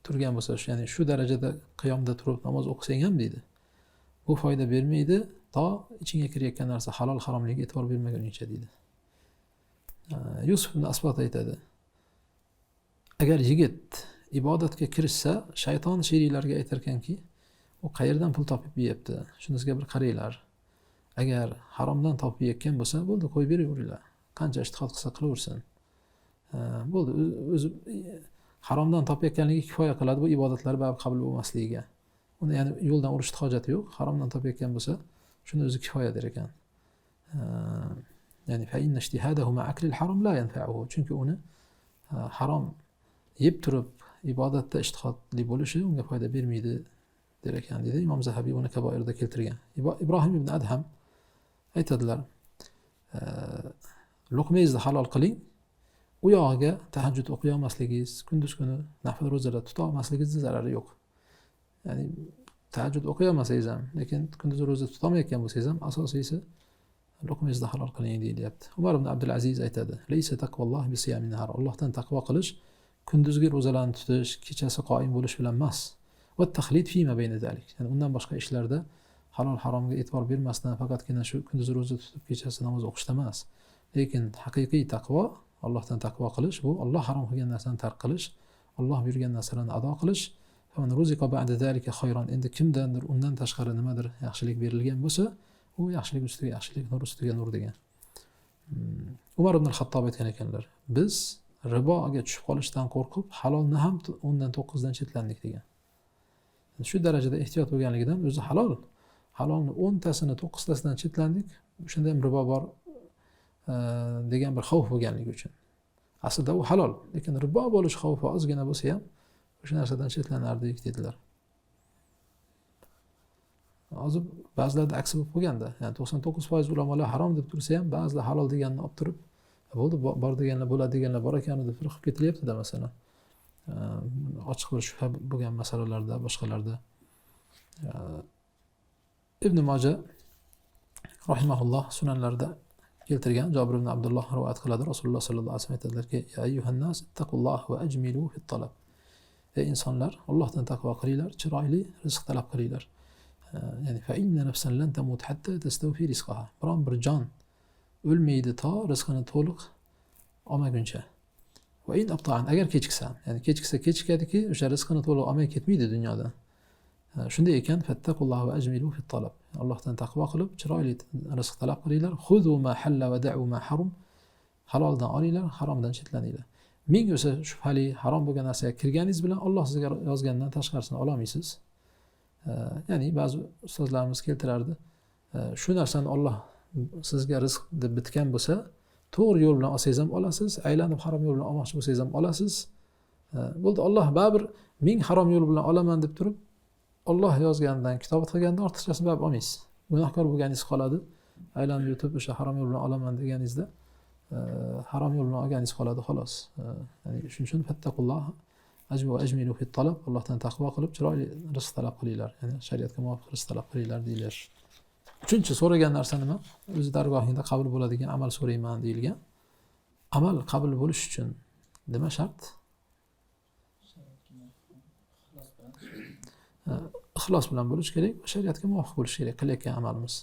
turgan bo'lsa, ya'ni shu darajada qiyomda turib namoz o'qisang ham deydi. Bu foyda bermaydi to ichingga kirayotgan narsa halol haromligiga e'tibor bermaguningcha deydi. Yusuf ibn Asbat aytadi: agar yigit ibodatga kirishsa, shayton sheriklarga aytarkanki, u qayerdan pul topib yeyapti, shunisiga bir qaranglar. Agar haromdan topib yeyotgan bo'lsa, bo'ldi, qo'yib beraveringlar. Qancha ijtihod qilsa qilaversin. Bo'ldi, o'zi haromdan topayotganligi kifoya qiladi bu ibodatlar baribir qabul bo'lmasligiga. Uni ya'ni yo'ldan urishni hojati yo'q. Haromdan topayotgan bo'lsa, shuni o'zi kifoya der ekan. Ya'ni fa inna ijtihadahu ma aklil harom la yanfa'uhu. Chunki uni harom yeb turib ibodatda ijtihodli bo'lishi unga foyda bermaydi der ekan deydi. Imom Zahabiy uni Kaboirda keltirgan. Ibrohim ibn Adham aytadilar: luqmangizni halol qiling, u yog'iga tahajjud o'qiy olmasligingiz, kunduz kuni nafl ro'zalar tuta olmasligingizni zarari yo'q. Ya'ni tahajjud o'qiy olmasangiz ham, lekin kunduz ro'za tutolmayotgan bo'lsangiz ham, asosiysi luqmangizni halol qiling deyilyapti. Umar ibn Abdulaziz aytadi: "Laysa taqvalloh bi siyamin nahar." Allohdan taqvo qilish kunduzgi ro'zalarni tutish, kechasi qoim bo'lish bilan emas. Va taxlid fima bayna zalik. Ya'ni undan boshqa ishlarda halol haromga e'tibor bermasdan faqatgina shu kunduz ro'za tutib kechasi namoz o'qishda emas. Lekin haqiqiy taqvo, Allohdan taqvo qilish bu Alloh harom qilgan narsani tark qilish, Alloh buyurgan narsalarni ado qilish. Faman ruziqa ba'da zalika khayran. Endi kimdandir undan tashqari nimadir yaxshilik berilgan bo'lsa, u yaxshilik ustiga yaxshilik, nur ustiga nur degan. Umar ibn al-Xattob aytgan ekanlar: biz riboga tushib qolishdan qo'rqib, halolni ham 10dan 9dan chetlandik degan. Shu darajada ehtiyot bo'lganligidan o'zi halol, halolni 10tasini 9tasidan chetlandik, o'shanda ham ribo bor degan bir xavf bo'lganligi uchun. Aslida u halol, lekin ribo bo'lish xavfi ozgina bo'lsa ham o'sha narsadan chetlanardik dedilar. Hozir ba'zilarda aksi bo'lib qolganda, ya'ni 99% ulamolar harom deb tursa ham, ba'zilar halol deganini olib turib, bo'ldi, bor deganlar bo'ladi deganlar bor ekan deb turib qilib ketilyapti-da masalan. Ochiq bir shubha bo'lgan masalalarda, boshqalarda. Ibn Moja rahimahulloh sunanlarida keltirgan Jobir ibn Abdulloh rivoyat qiladi. Rasululloh sallallohu alayhi vasallam aytadilarki: "Ya ayyuhan-nas ittaqulloh va ajmilu fit-talab." Ey insonlar, Allohdan taqvo qilinglar, chiroyli rizq talab qilinglar. Ya'ni fa inna nafsan lan tamut hatta tastawfi rizqaha. Biron bir jon o'lmaydi to rizqini to'liq olmaguncha. Va in abta'an, agar kechiksa, ya'ni kechiksa kechikadiki, o'sha rizqini to'liq olmay ketmaydi dunyodan. Shunday ekan, fattaqulloh va ajmilu fit-talab. Allohdan taqvo qilib, chiroyli rizq talab qilinglar. Xuzu ma halla va da'u ma harum. Haloldan olinglar, haromdan chetlaninglar. Ming o'sha shubhali, harom bo'lgan narsaga kirganingiz bilan Alloh sizga yozgandan tashqarisini ola olmaysiz. Ya'ni ba'zi ustozlarimiz keltirardi, shu narsani Alloh sizga rizq deb bitgan bo'lsa, to'g'ri yo'l bilan olsangiz ham olasiz, aylanib harom yo'l bilan olmoqchi bo'lsangiz ham olasiz. Bo'ldi, Alloh baribir ming harom yo'l bilan olaman deb turib, Alloh yozgandan, kitobat qilgandan ortiqchasini baribir olmaysiz. Gunohkor bo'lganingiz qoladi. Aylanib yutib o'sha harom yo'l bilan olaman deganingizda harom yo'l bilan olganingiz qoladi, xolos. Ya'ni shuning uchun fattaqulloh ajmilu fit-talab, Allohdan taqvo qilib chiroyli rizq talab qilinglar. Ya'ni shariatga muvofiq rizq talab qilinglar deyilar. Uchinchi so'ragan narsa nima? O'zi dargohingda qabul bo'ladigan amal so'rayman deyilgan. Amal qabul bo'lish uchun nima shart? Ixlos bilan bo'lish kerak va shariatga muvofiq bo'lish kerak qilayotgan amalimiz.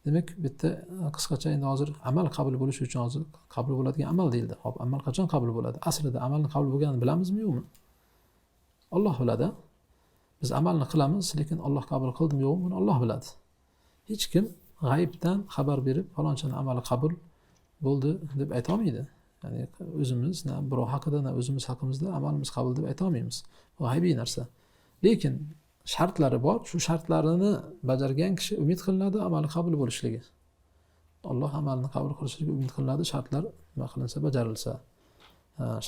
Demak, bitta qisqacha endi hozir amal qabul bo'lishi uchun hozir qabul bo'ladigan amal deyildi. Xo'p, amal qachon qabul bo'ladi? Aslida amalni qabul bo'lganini bilamizmi yo'qmi? Alloh biladi. Biz amalni qilamiz, lekin Alloh qabul qildimi yo'qmi, buni Alloh biladi. Hech kim g'aybdan xabar berib falonchani amali qabul bo'ldi deb ayta olmaydi. Ya'ni o'zimiz na birov haqida, na o'zimiz haqimizda amalimiz qabul deb ayta olmaymiz. Bu g'aybiy narsa. Lekin shartlari bor. Shu shartlarini bajargan kishi umid qilinadi amali qabul bo'lishligi. Alloh amalni qabul qilishligi umid qilinadi, shartlar nima qilinsa, bajarilsa.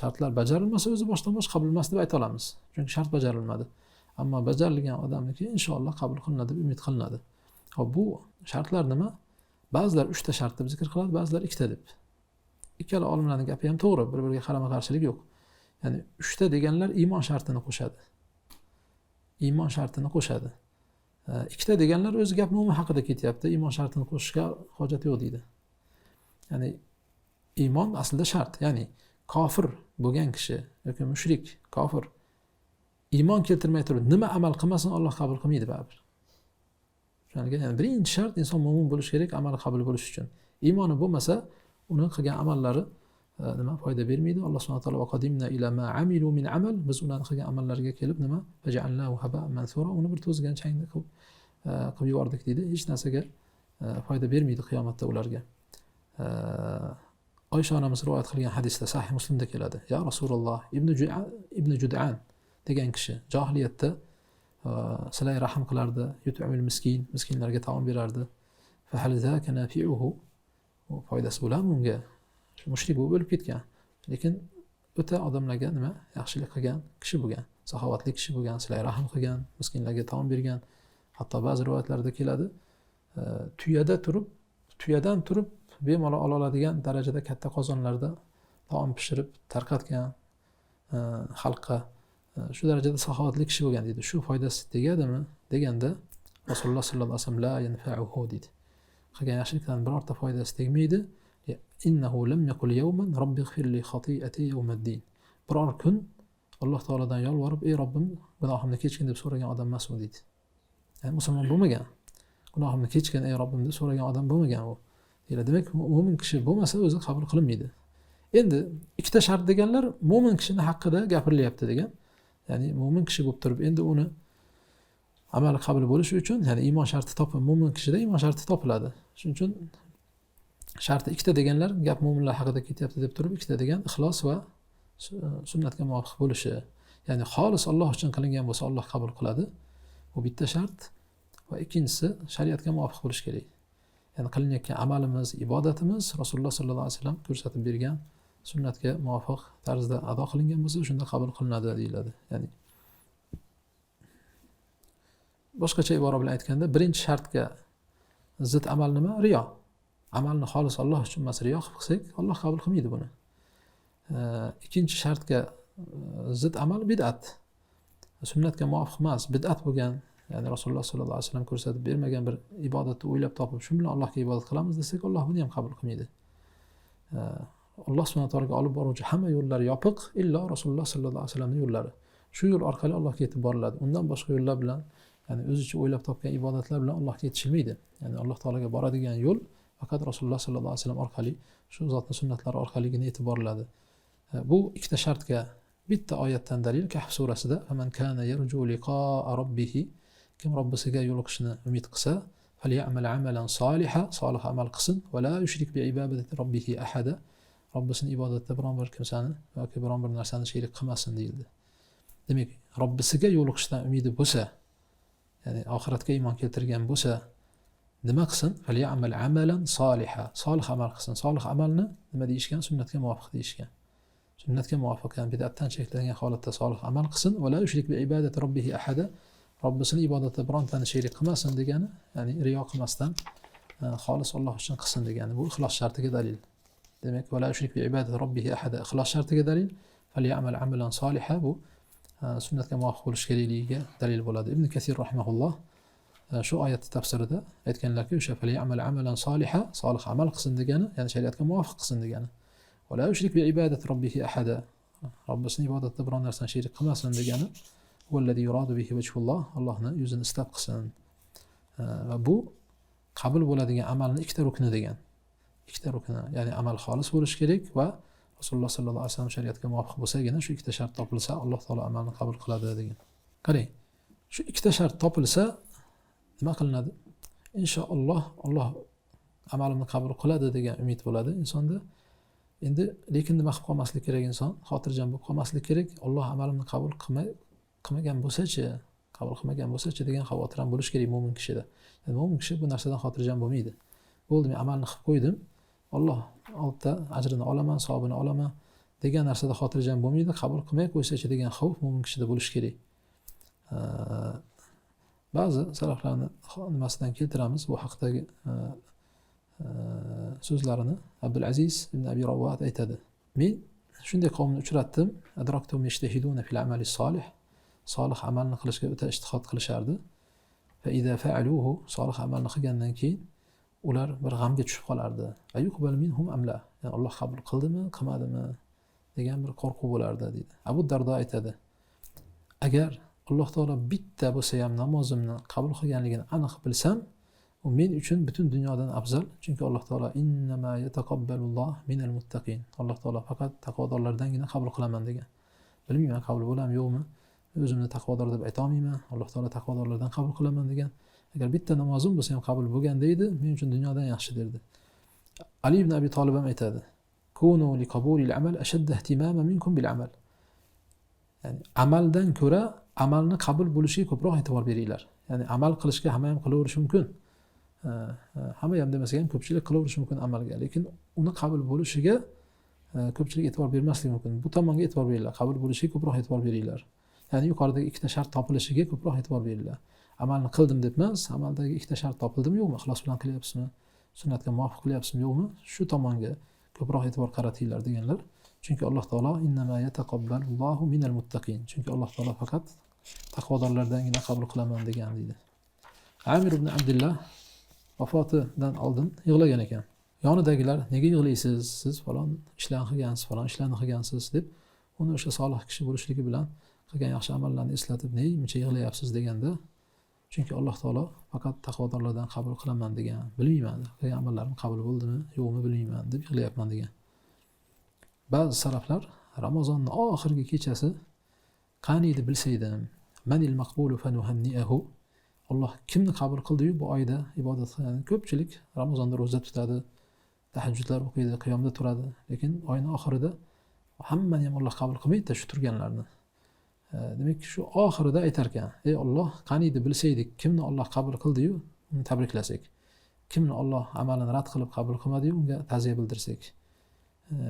Shartlar bajarilmasa o'zi boshdan bosh qabul emas deb ayta olamiz. Chunki shart bajarilmadi. Ammo bajarilgan odamniki inshaalloh qabul qilinadi deb umid qilinadi. Xo'p, bu shartlar nima? Ba'zilar 3 ta shart deb zikr qiladi, ba'zilar 2 ta deb. Ikkala olimlarning gapi ham to'g'ri, bir-biriga qarama-qarshilik yo'q. Ya'ni 3 ta deganlar iymon shartini qo'shadi. Iymon shartini qo'shadi. 2 ta deganlar o'zi gap mo'min haqida ketyapti, iymon shartini qo'shishga hojat yo'q deydi. Ya'ni iymon aslida shart, ya'ni kofir bo'lgan kishi yoki mushrik, kofir iymon keltirmay turib nima amal qilmasin Alloh qabul qilmaydi baribir. Ya'ni birinchi shart inson mo'min bo'lishi kerak amal qabul bo'lishi uchun. Iymoni bo'lmasa uni qilgan amallari nima foyda bermaydi. Alloh subhanahu va taolo qadimna ila ma amilu min amal, biz ularni qilgan amallariga kelib nima faj'alnahu haba'an mansura, uni bir to'zgan changni qilib yubordik deydi. Hech narsaga foyda bermaydi qiyomatda ularga. Oysha onamiz rivoyat qilgan hadisda Sahih Muslimda keladi. Ya Rasululloh, Ibn Jud'an degan kishi johiliyatda silay rahm qilardi, yut'imul miskin, miskinlarga taom berardi. Fa hal zaka nafi'uhu, foydasi bo'ladimi unga? Shu mushrik bo'lib o'lib ketgan, lekin o'ta odamlarga nima yaxshilik qilgan kishi bo'lgan, saxovatli kishi bo'lgan, silay rahm qilgan, miskinlarga taom bergan. Hatto ba'zi rivoyatlarda keladi, tuyadan turib bemalol ola oladigan darajada katta qozonlarda taom pishirib tarqatgan xalqqa, shu darajada saxovatli kishi bo'lgan deydi. Shu foydasi tegadimi deganda Rasululloh sallallohu alayhi vasallam la yanfa'uhu deydi. Qilgan yaxshilikdan birorta foydasi tegmaydi. Innahu lam yaqul yawman robbi ighfir li khati'ati yawmiddin. Biror kun Alloh taolodan yolvorib, ey Robbim, gunohimni kechgin deb so'ragan odam emas u deydi. Ya'ni musulmon bo'lmagan, gunohimni kechgin ey Robbim deb so'ragan odam bo'lmagan u. Demak, mo'min kishi bo'lmasa o'zi qabul qilinmaydi. Endi ikkita shart deganlar mo'min kishini haqida gapirilyapti degan. Ya'ni mo'min kishi bo'lib turib, endi uni amali qabul bo'lishi uchun, ya'ni iymon sharti topib, mo'min kishida iymon sharti topiladi. Shuning uchun sharti ikkita deganlar gap mo'minlar haqida ketyapti deb turib, ikkita degan ixlos va sunnatga muvofiq bo'lishi. Ya'ni xolis Alloh uchun qilingan bo'lsa Alloh qabul qiladi. Bu bitta shart va ikkinchisi shariatga muvofiq bo'lish kerak. Ya'ni qilinayotgan amalimiz, ibodatimiz Rasululloh sallallohu alayhi vasallam ko'rsatib bergan sunnatga muvofiq tarzda ado qilingan bo'lsa, shunda qabul qilinadi deyiladi. Ya'ni boshqacha ibora bilan aytganda, birinchi shartga zid amal nima? Riyo. Amalni xolis Alloh uchun emas, riyo qilib qilsak, Alloh qabul qilmaydi buni. Ikkinchi shartga Zid amal bid'at. Sunnatga muvofiq emas, bid'at bo'lgan, ya'ni Rasululloh sollallohu alayhi vasallam ko'rsatib bermagan bir ibodatni o'ylab topib, shu bilan Allohga ibodat qilamiz desak, Alloh buni ham qabul qilmaydi. Alloh subhanahu va taologa olib boruvchi hamma yo'llar yopiq, illo Rasululloh sollallohu alayhi vasallamning yo'llari. Shu yo'l orqali Allohga yetib boriladi. Undan boshqa yo'llar bilan, ya'ni o'zicha o'ylab topgan ibodatlar bilan Allohga yetishilmaydi. Ya'ni Alloh taologa boradigan yo'l faqat Rasululloh sollallohu alayhi vasallam orqali, shu zotning sunnatlari orqaligina yetib boriladi. Bu ikkita shartga bitta oyatdan dalil Kahf surasida faman kana yarju liqa'a rabbih, kim Robbisiga yo'liqishni umid qilsa, falyamal amalan solihan, solih amal qilsin, va la yushrik bi ibadati rabbih ahada, Robbisini ibodatda biron bir kimsani yoki biron bir narsani sherik qilmasin deyildi. Demak, Robbisiga yo'liqishdan umidi bo'lsa, ya'ni oxiratga iymon keltirgan bo'lsa, nima qilsin? Falyamal amalan solihan, solih amal qilsin. Solih amalni nima deyishgan? Sunnatga muvofiq deyishgan. Sunnatga muvofiq, ya'ni bid'atdan cheklangan holatda solih amal qilsin, va la yushrik bi ibadati rabbih ahada, Robbisini ibodatda birontani sherik qilmasin degani, ya'ni riyo qilmasdan xolis Alloh uchun qilsin degani. Bu ixlos shartiga dalil. Demak, va la yushrik bi ibadati rabbih ahada ixlos shartiga dalil, falyamal amalan solihan bu sunnatga muvofiq bo'lish kerakligiga dalil bo'ladi. Ibn Kasir rahimahulloh shu oyatni tafsirida aytganlarki, o'sha falyamal amalan solihan, solih amal qilsin degani, ya'ni shariatga muvofiq qilsin degani. Va la yushrik bi ibadati rabbih ahada, Robbisini ibodatda biron narsani sherik qilmasin degani, vallazi yuradu bihi vajhulloh, Allohning yuzini istab qilsin. Va bu qabul bo'ladigan amalning ikkita rukni degan. Ikkita rukni, ya'ni amal xolis bo'lishi kerak va Rasululloh sollallohu alayhi vasallam shariatga muvofiq bo'lsagina, shu ikkita shart topilsa Alloh taolo amalni qabul qiladi degan. Qarang, shu ikkita shart topilsa nima qilinadi? Inshaalloh Alloh amalimni qabul qiladi degan umid bo'ladi insonda. Endi lekin nima qilib qolmaslik kerak inson? Xotirjam bo'lib qolmaslik kerak. Alloh amalimni qabul qilmagan bo'lsa-chi, qabul qilmagan bo'lsa-chi degan xavotir ham bo'lish kerak mo'min kishida. Ya'ni mo'min kishi bu narsadan xotirjam bo'lmaydi. Bo'ldi, men amalni qilib qo'ydim, Alloh oldida ajrini olaman, savobini olaman degan narsada xotirjam bo'lmaydi. Qabul qilmay qo'ysa-chi degan xavf mo'min kishida bo'lishi kerak. Ba'zi salaflarni nimasidan keltiramiz bu haqdagi so'zlarini. Abdulaziz ibn Abi Rawat aytadi: men shunday qavmni uchratdim, adraktum yajtahiduna fil amali solih, solih amalni qilishga o'ta ijtihod qilishardi. Fa iza fa'aluhu, solih amalni qilgandan keyin ular bir g'amga tushib qolardi. Ayuqbal minhum am la, ya'ni Alloh qabul qildimi, qilmadimi degan bir qo'rquv bo'lardi deydi. Abu Dardo aytadi: agar Alloh taolo bitta bo'lsa ham namozimni qabul qilganligini aniq bilsam, u men uchun butun dunyodan afzal. Chunki Alloh taolo innama yataqabbalulloh minal muttaqin, Alloh taolo faqat taqvodorlardangina qabul qilaman degan. Bilmayman qabul bo'ladimi yo'qmi, o'zimni taqvodor deb ayta olmayman, Alloh taolo taqvodorlardan qabul qilaman degan. Agar bitta namozim bo'lsa ham qabul bo'lgan deydi, men uchun dunyodan yaxshi derdi. Ali ibn Abi Talib ham aytadi: kunu li qabulil amal ashadda ihtimama minkum bil amal. Ya'ni amaldan ko'ra amalni qabul bo'lishiga ko'proq e'tibor beringlar. Ya'ni amal qilishga hamma ham qilaverishi mumkin. Hamma ham demasa ham ko'pchilik qilaverishi mumkin amalga, lekin uni qabul bo'lishiga ko'pchilik e'tibor bermasligi mumkin. Bu tomonga e'tibor beringlar, qabul bo'lishiga ko'proq e'tibor beringlar. Ya'ni yuqoridagi ikkita shart topilishiga ko'proq e'tibor beringlar. Amalni qildim deb emas, amaldagi ikkita shart topildimi yo'qmi, ixlos bilan qilyapsizmi, sunnatga muvofiq qilyapsizmi yo'qmi, shu tomonga ko'proq e'tibor qaratinglar deganlar. Chunki Alloh taolo innama yataqabbalullohu minal muttaqin, chunki Alloh taolo faqat taqvodorlardangina qabul qilaman degan deydi. Amir ibn Abdullah vafotidan oldin yig'lagan ekan. Yonidagilar nega yig'laysiz, siz falon ishlarni qilgansiz, falon ishlarni qilgansiz deb uni o'sha solih kishi bo'lishligi bilan qilgan yaxshi amallarni eslatib, nega buncha yig'layapsiz deganda, chunki Alloh taolo faqat taqvodorlardan qabul qilaman degan, bilmayman, qilgan amallarim qabul bo'ldimi, yo'qmi bilmayman deb yig'layapman degan. Ba'zi salaflar Ramazonning oxirgi kechasi qani edi bilsaydim, manil maqbulu fanuhanniahu, Alloh kimni qabul qildi-yu bu oyda ibodat qilgan. Ko'pchilik Ramazonda ro'za tutadi, tahajjudlar o'qiydi, qiyomda turadi, lekin oyning oxirida hammani ham Alloh qabul qilmaydi shu turganlarni. Demak, shu oxirida aytarkan, ey Alloh, qani edi bilsaydik kimni Alloh qabul qildi-yu uni tabriklasak, kimni Alloh amalini rad qilib qabul qilmadi-yu unga ta'ziya bildirsak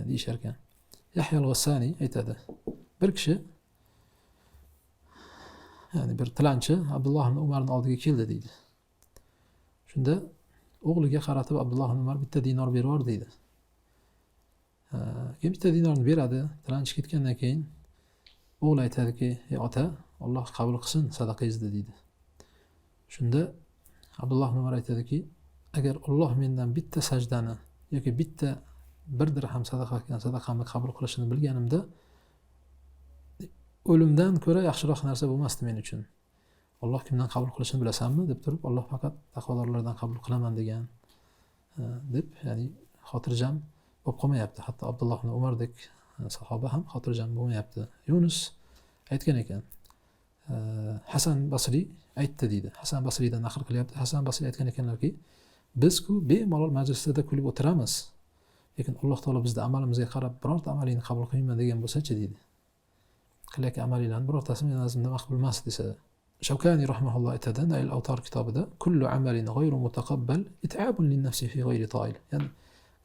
deyishar ekan. Yahyo al-G'assani aytadi, bir kishi, ya'ni bir tilanchi Abdulloh ibn Umarning oldiga keldi deydi. Shunda o'g'liga qaratib Abdulloh ibn Umar bitta dinor berib yubor deydi. Keyin bitta dinorni beradi. Tilanchi ketgandan keyin O'g'li aytadiki, ey ota, Alloh qabul qilsin sadaqangizni deydi. Shunda Abdulloh ibn Umar aytadiki, agar Alloh mendan bitta sajdani yoki bitta bir dirham sadaqa qilgan sadaqamni qabul qilishini bilganimda o'limdan ko'ra yaxshiroq narsa bo'lmasdi men uchun. Alloh kimdan qabul qilishini bilasanmi deb turib, Alloh faqat taqvodorlardan qabul qilaman degan deb, ya'ni xotirjam bo'lib qolmayapti. Hatto Abdulloh ibn Umardek sahoba ham xotirjam bo'lmayapti. Yunus aytgan ekan, Hasan Basriy aytdi deydi. Hasan Basriydan naql qilyapti. Hasan Basriy aytgan ekanlarki, biz-ku bemalol majlislarda kulib o'tiramiz. Lekin Alloh taolo bizni amalimizga qarab birorta amalingni qabul qilmayman degan bo'lsa-chi deydi. Qilayotgan amalinglarning birortasi meni nazdimda maqbul emas desa. Shavkani rahimahulloh aytadi, Nail Awtar kitobida, kullu amalin g'ayru mutaqabbal it'abun lin-nafsi fi g'ayri ta'il. Ya'ni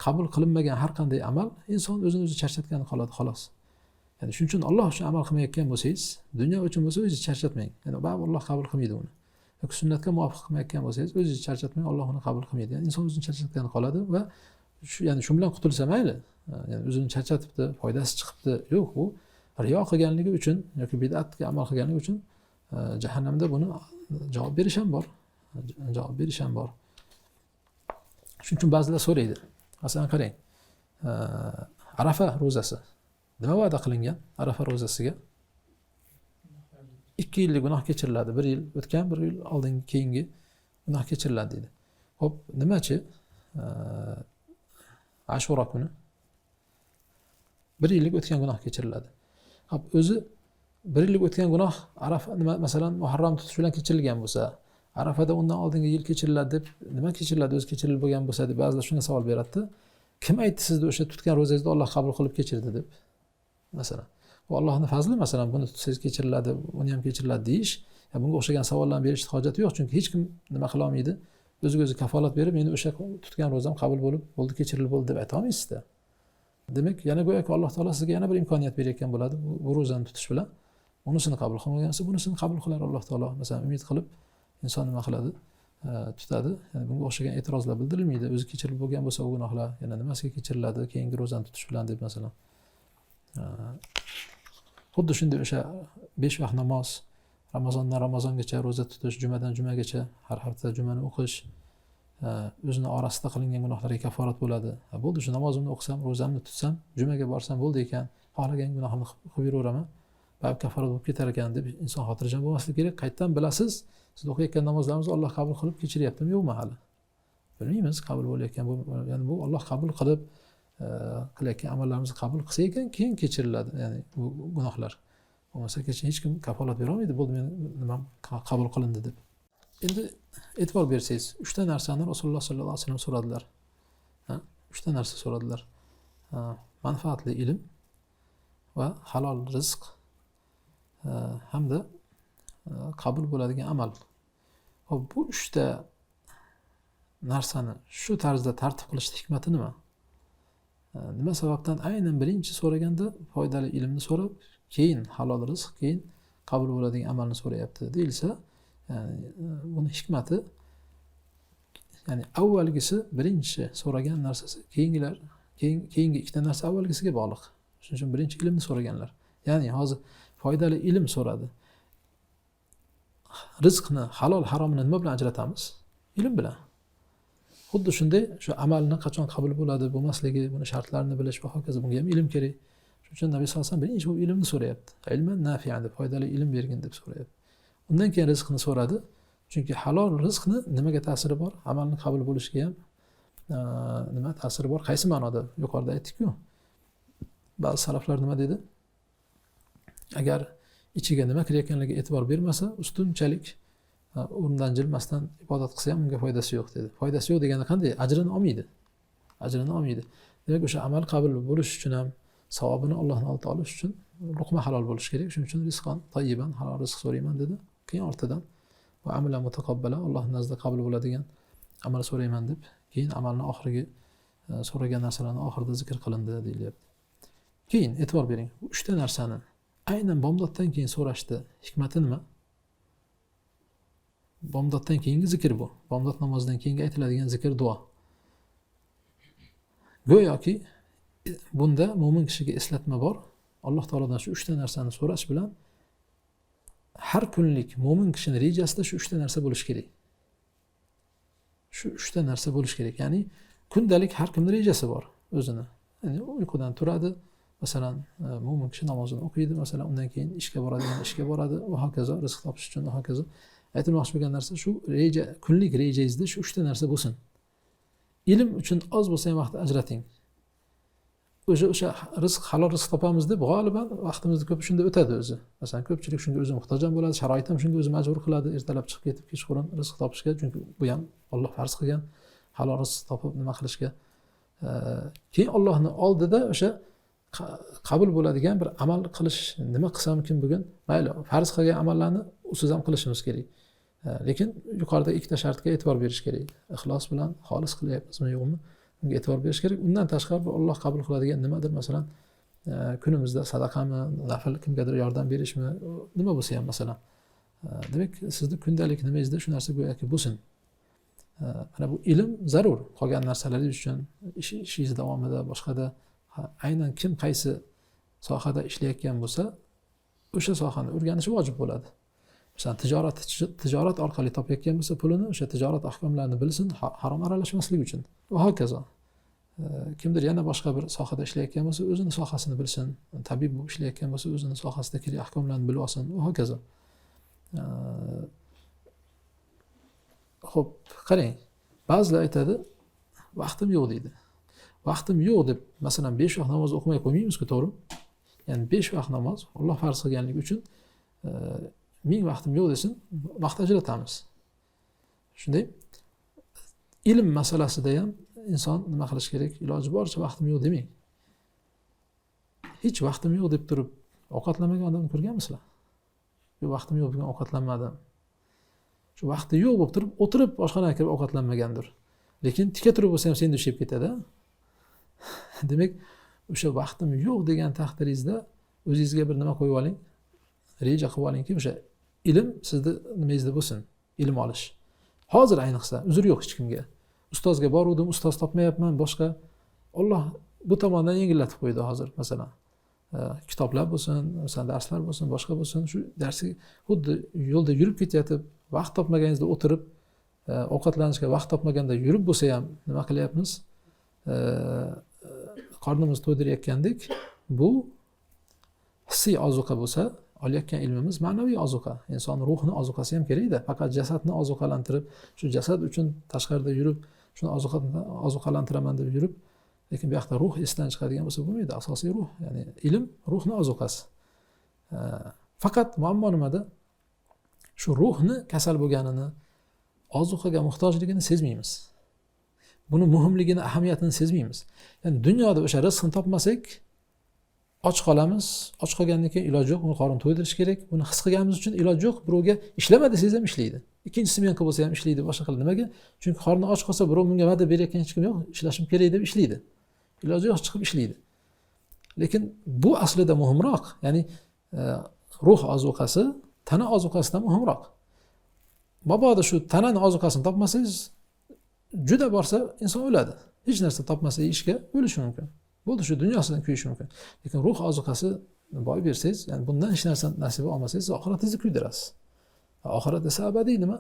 qabul qilinmagan har qanday amal inson o'zini o'zi charchatgani qoladi xolos. Ya'ni shuning uchun Alloh uchun amal qilmayotgan bo'lsangiz, dunyo uchun bo'lsa o'zingizni charchatmang. Ya'ni baribir Alloh qabul qilmaydi uni. Yoki sunnatga muvofiq qilmayotgan bo'lsangiz, o'zingizni charchatmang, Alloh uni qabul qilmaydi. Ya'ni inson o'zini charchatgani qoladi va shu, ya'ni shu bilan qutulsa mayli. Ya'ni o'zini charchatibdi, foydasi chiqibdi. Yo'q, u riyo qilganligi uchun yoki bid'atga amal qilganligi uchun jahannamda buni javob berish ham bor. Javob berish ham bor. Shuning uchun ba'zilar so'raydi. Masalan, qarang. Arafa ro'zasi. Nima va'da qilingan Arafa ro'zasiga? 2 yillik gunoh kechiriladi. 1 yil o'tgan, 1 yil oldingi, keyingi gunoh kechiriladi deydi. Xo'p, nimachi? Ashura kuni 1 yillik o'tgan gunoh kechiriladi. Xo'p, o'zi 1 yillik o'tgan gunoh Arafa nima, masalan, Muharram tutish bilan kechirilgan bo'lsa, Arafada undan oldingi yil kechiriladi deb, nima kechiriladi, o'zi kechirilib bo'lgan bo'lsa deb ba'zilar shunga savol beradi. Kim aytdi sizni o'sha tutgan ro'zangizni Alloh qabul qilib kechirdi deb? Masalan, bu Allohning fazli, masalan, buni tutsangiz kechiriladi, uni ham kechiriladi deyish, bunga o'xshagan savollarni berishning hojati yo'q, chunki hech kim nima qila olmaydi. O'ziga o'zi kafolat berib, meni o'sha tutgan ro'zam qabul bo'lib, bo'ldi, kechirilib bo'ldi deb ayta olmaysizda. Demak, yana go'yoki Alloh taolo sizga yana bir imkoniyat berayotgan bo'ladi bu ro'zani tutish bilan. Unisini qabul qilmagan bo'lsa, bunisini qabul qilar Alloh taolo. Masalan, umid qilib inson nima qiladi? Tutadi. Ya'ni bunga o'xshagan e'tirozlar bildirilmaydi. O'zi kechirilib bo'lgan bo'lsa u gunohlar yana nimasiga kechiriladi keyingi ro'zani tutish bilan deb masalan. Xuddi shunday o'sha 5 vaqt namoz, Ramazondan Ramazongacha ro'za tutish, jumadan jumagacha har hafta jumani o'qish, o'zini orasida qilingan gunohlarga kaforat bo'ladi. Bo'ldi, shu namozimni o'qisam, ro'zamni tutsam, jumaga borsam bo'ldi ekan, xohlagan gunohimni qilib yuraveraman, baribir kaforat bo'lib ketar ekan deb inson xotirjam bo'lmasligi kerak. Qayerdan bilasiz, siz o'qiyotgan namozlarimizni Alloh qabul qilib kechiryaptimi yo'qmi hali? Bilmaymiz, qabul bo'layotgan, ya'ni bu Alloh qabul qilib qilayotgan amallarimizni qabul qilsa ekan, keyin kechiriladi, ya'ni bu gunohlar. Bo'lmasa hech kim kafolat bera olmaydi, bo'ldi men nimam qabul qilindi deb. Endi e'tibor bersangiz, 3 ta narsani Rasululloh sollallohu alayhi vasallam so'radilar. 3 ta narsa so'radilar. Manfaatli ilm va halol rizq hamda qabul bo'ladigan amal. Xo'p, bu 3 ta narsani shu tarzda tartib qilishning hikmati nima? Nima sababdan aynan birinchi so'raganda foydali ilmni so'rab, keyin halol rizq, keyin qabul bo'ladigan amalni so'rayapti deyilsa, ya'ni buni hikmati, ya'ni avvalgisi birinchi so'ragan narsasi, keyingilar, keyingi ikkita narsa avvalgisiga bog'liq. Shuning uchun birinchi ilmni so'raganlar. Ya'ni hozir foydali ilm so'radi. Rizqni halol haromini nima bilan ajratamiz? Ilm bilan. Xuddi shunday shu amalni qachon qabul bo'ladi, bo'lmasligi, buni shartlarini bilish va hokazo, bunga ham ilm kerak. Shuning uchun Nabiy sollallohu alayhi vasallam birinchi bu ilmni so'rayapti. Ilman nafi'an deb, foydali ilm bergin deb so'rayapti. Undan keyin rizqni so'radi. Chunki halol rizqni nimaga ta'siri bor? Amalni qabul bo'lishiga ham nima ta'siri bor? Qaysi ma'noda? Yuqorida aytdik-ku. Ba'zi salaflar nima dedi? Agar ichiga nima kirayotganligiga e'tibor bermasa, ustunchalik o'rnidan jilmasdan ibodat qilsa ham unga foydasi yo'q dedi. Foydasi yo'q degani qanday? Ajrini olmaydi. Ajrini olmaydi. Demak, o'sha amal qabul bo'lish uchun ham, savobini Allohning oldida olish uchun luqma halol bo'lishi kerak. Shuning uchun rizqon tayyiban, halol rizq so'rayman dedi. Keyin ortidan va amalan mutaqabbala, Allohning nazdida qabul bo'ladigan amal so'rayman deb, keyin amalni oxirgi so'ragan narsalarni oxirida zikr qilindi deyilyapti. Keyin e'tibor bering, bu 3 ta narsani aynan bomdoddan keyin so'rashdi. Hikmati nima? Bomdoddan keyingi zikr bu. Bomdod namozidan keyingi aytiladigan zikr, duo. Go'yoki bunda mo'min kishiga eslatma bor. Alloh taolodan shu uchta narsani so'rash bilan har kunlik mo'min kishining rejasida shu uchta narsa bo'lishi kerak. Shu uchta narsa bo'lishi kerak. Ya'ni kundalik har kimning rejasi bor o'zini. Ya'ni uyqudan turadi, masalan, mo'min kishi namozini o'qiydi, masalan, undan keyin ishga boradigan ishga boradi, va hokazo, rizq topish uchun va hokazo. Aytilmoqchi bo'lgan narsa shu reja, kunlik rejangizda shu uchta narsa bo'lsin. Ilm uchun oz bo'lsa ham vaqt ajrating. O'sha rizq, halol rizq topamiz deb g'oliban vaqtimizni ko'p shunda o'tadi o'zi. Masalan, ko'pchilik shunga o'zi muhtoj ham bo'ladi, sharoit ham shunga o'zi majbur qiladi, ertalab chiqib ketib kechqurun rizq topishga, chunki bu ham Alloh farz qilgan, halol rizq topib nima qilishga. Keyin Allohning oldida o'sha qabul bo'ladigan bir amal qilish, nima qilsamkin bugun, mayli farz qilgan amallarni usiz ham qilishimiz kerak. Lekin yuqorida ikkita shartga e'tibor berish kerak. Ixlos bilan xolis qilyapmizmi yo'qmi, unga e'tibor berish kerak. Undan tashqari bu Alloh qabul qiladigan nimadir, masalan, kunimizda sadaqami, nafl kimgadir yordam berishmi, nima bo'lsa ham masalan. Demak, sizni kundalik nimangizda shu narsa go'yoki bo'lsin. Mana bu ilm zarur qolgan narsalaringiz uchun, ishingiz davomida, boshqada aynan kim qaysi sohada ishlayotgan bo'lsa, o'sha sohani o'rganishi vojib bo'ladi. Masalan, tijorat orqali topayotgan bo'lsa pulini, o'sha tijorat ahkomlarini bilsin, harom aralashmaslik uchun. Va hokazo. Kimdir yana boshqa bir sohada ishlayotgan bo'lsa, o'zini sohasini bilsin, tabib bo'lib ishlayotgan bo'lsa, o'zini sohasida kerak ahkomlarni bilib olsin, va hokazo. Xo'p, qarang, ba'zilar aytadi, vaqtim yo'q deydi. Vaqtim yo'q deb, masalan, 5 vaqt namoz o'qimay qo'ymaymiz-ku, to'g'rimi? Ya'ni 5 vaqt namoz Alloh farz qilganligi uchun ming vaqtim yo'q desin, vaqt ajratamiz. Shunday ilm masalasida ham inson nima qilish kerak? Iloji boricha vaqtim yo'q demang. Hech vaqtim yo'q deb turib ovqatlanmagan odamni ko'rganmisizlar? Yo'q, vaqtim yo'q, bugun ovqatlanmadim. Shu vaqti yo'q bo'lib turib, o'tirib oshxonaga kirib ovqatlanmagandir. Lekin tika turib bo'lsa ham sendvich yeb ketadi. Demak, o'sha vaqtim yo'q degan taqdiringizda o'zingizga bir nima qo'yib oling, reja qilib olingki, o'sha ilm sizni nimangizda bo'lsin, ilm olish. Hozir ayniqsa uzr yo'q hech kimga. Ustozga boruvdim, ustoz topmayapman, boshqa. Alloh bu tomondan yengillatib qo'ydi hozir, masalan. Kitoblar bo'lsin, masalan, darslar bo'lsin, boshqa bo'lsin, shu darsga xuddi yo'lda yurib ketayotib, vaqt topmaganingizda o'tirib, ovqatlanishga vaqt topmaganda yurib bo'lsa ham nima qilyapmiz? Qornimizni to'ydirayotgandek, bu hissiy ozuqa bo'lsa, olayotgan ilmimiz ma'naviy ozuqa. Inson ruhini ozuqasi ham kerakda. Faqat jasadni ozuqalantirib, shu jasad uchun tashqarida yurib, shuni ozuqalantiraman deb yurib, lekin bu yoqda ruh esdan chiqadigan bo'lsa bo'lmaydi. Asosiy ruh, ya'ni ilm ruhni ozuqasi. Faqat muammo nimada? Shu ruhni kasal bo'lganini, ozuqaga muhtojligini sezmaymiz. Buni muhimligini, ahamiyatini sezmaymiz. Ya'ni dunyoda o'sha rizqni topmasak, och qolamiz. Och qolgandan keyin iloji yo'q, uni qorin to'ydirish kerak. Buni his qilganimiz uchun iloji yo'q, birovga ishlama desangiz ham ishlaydi. Ikkinchi smenka bo'lsa ham ishlaydi, boshqa qiladi. Nimaga? Chunki qorni och qolsa, birov bunga va'da berayotgan hech kim yo'q, ishlashim kerak deb ishlaydi. Iloji yo'q, chiqib ishlaydi. Lekin bu aslida muhimroq, ya'ni ruh ozuqasi tana ozuqasidan muhimroq. Mabodo shu tanani ozuqasini topmasangiz, juda borsa inson o'ladi. Hech narsa topmasa yeyishga o'lishi mumkin. Bo'ldi, shu dunyosidan kuyishi mumkin. Lekin ruh ozuqasi boy bersangiz, ya'ni bundan hech narsa nasiba olmasangiz, oxiratingizni kuydirasiz. Oxirat esa abadiy nima?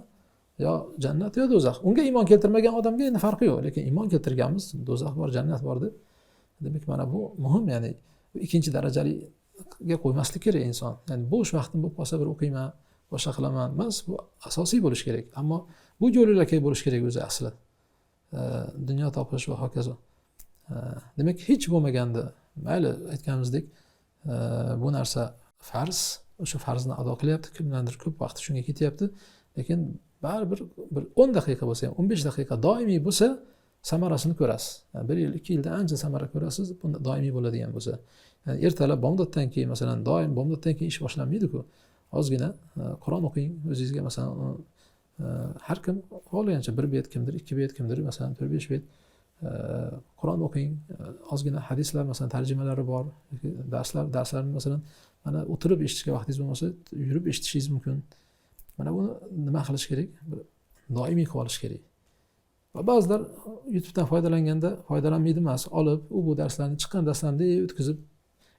Yo jannat yo do'zax. Unga iymon keltirmagan odamga endi farqi yo'q, lekin iymon keltirganmiz, do'zax bor, jannat bor deb. Demak, mana bu muhim, ya'ni ikkinchi darajaliga qo'ymaslik kerak inson. Ya'ni bo'sh vaqtim bo'lib qolsa bir o'qiyman, boshqa qilaman emas, bu asosiy bo'lishi kerak. Ammo bu yo'lakay bo'lishi kerak o'zi asli. Dunyo topish va hokazo. Demak, hech bo'lmaganda, mayli aytganimizdek, bu narsa farz, o'sha farzni ado qilyapti, kimdandir ko'p vaqti shunga ketyapti, lekin baribir bir 10 daqiqa bo'lsa ham, 15 daqiqa doimiy bo'lsa, samarasini ko'rasiz. Yani 1 yil, 2 yilda ancha samara ko'rasiz, bunda doimiy bo'ladigan bo'lsa. Yani ertalab bomdoddan keyin, masalan, doim bomdoddan keyin ish boshlanmaydi-ku. Ozgina Qur'on o'qing, o'zingizga masalan, har kim xohlagancha 1 bet, kimdir 2 bet, kimdir masalan 4-5 bet Qur'on o'qing, ozgina hadislar masalan tarjimalari bor, darslarni masalan mana o'tirib eshitishga vaqtingiz bo'lmasa, yurib eshitishingiz mumkin. Mana buni nima qilish kerak? Bir doimiy qilib olish kerak. Va ba'zilar YouTube'dan foydalanganda foydalanmaydi emas, olib u bu darslarni, chiqqan darslarni o'tkazib,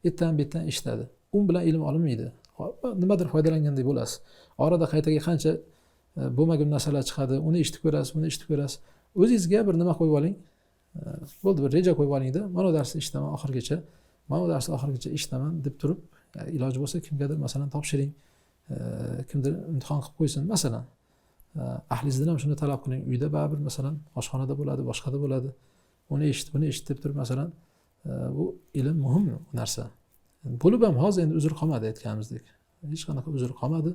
Ertan bu yerdan eshitadi. U bilan ilm olinmaydi. Nimadir foydalangandek bo'lasiz. Orada qaytaga qancha bo'lmagan narsalar chiqadi, uni eshitib ko'rasiz, buni eshitib ko'rasiz. O'zingizga bir nima qo'yib oling. Bo'ldi, bir reja qo'yib olingda, mana bu darsni eshitaman oxirigacha, mana bu darsni oxirigacha eshitaman deb turib, iloji bo'lsa kimgadir masalan topshiring, kimdir imtihon qilib qo'ysin masalan. Ahlingizdan ham shuni talab qiling. Uyda baribir masalan oshxonada bo'ladi, boshqada bo'ladi. Uni eshit, buni eshit deb turib masalan, bu ilm muhim narsa. Bo'lib ham hozir endi uzr qolmadi aytganimizdek. Hech qanaqa uzr qolmadi.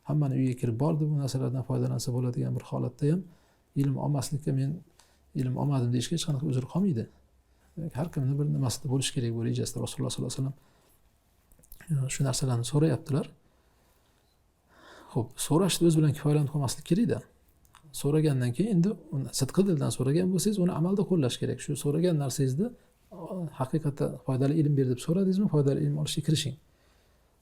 Hammani uyiga kirib bordi, bu narsalardan foydalansa bo'ladigan bir holatda ham ilm olmaslikka, men ilm olmadim deyishga hech qanaqa uzr qolmaydi. Har kimning bir nimasida bo'lishi kerak bu rejasida. Rasululloh sollallohu alayhi vasallam shu narsalarni so'rayaptilar. Xo'p, so'rashni o'zi bilan kifoyalanib qolmaslik kerak-da. So'ragandan keyin endi sidqi dildan so'ragan bo'lsangiz, uni amalda qo'llash kerak. Shu so'ragan narsangizni haqiqatda foydali ilm ber deb so'radingizmi, foydali ilm olishga kirishing.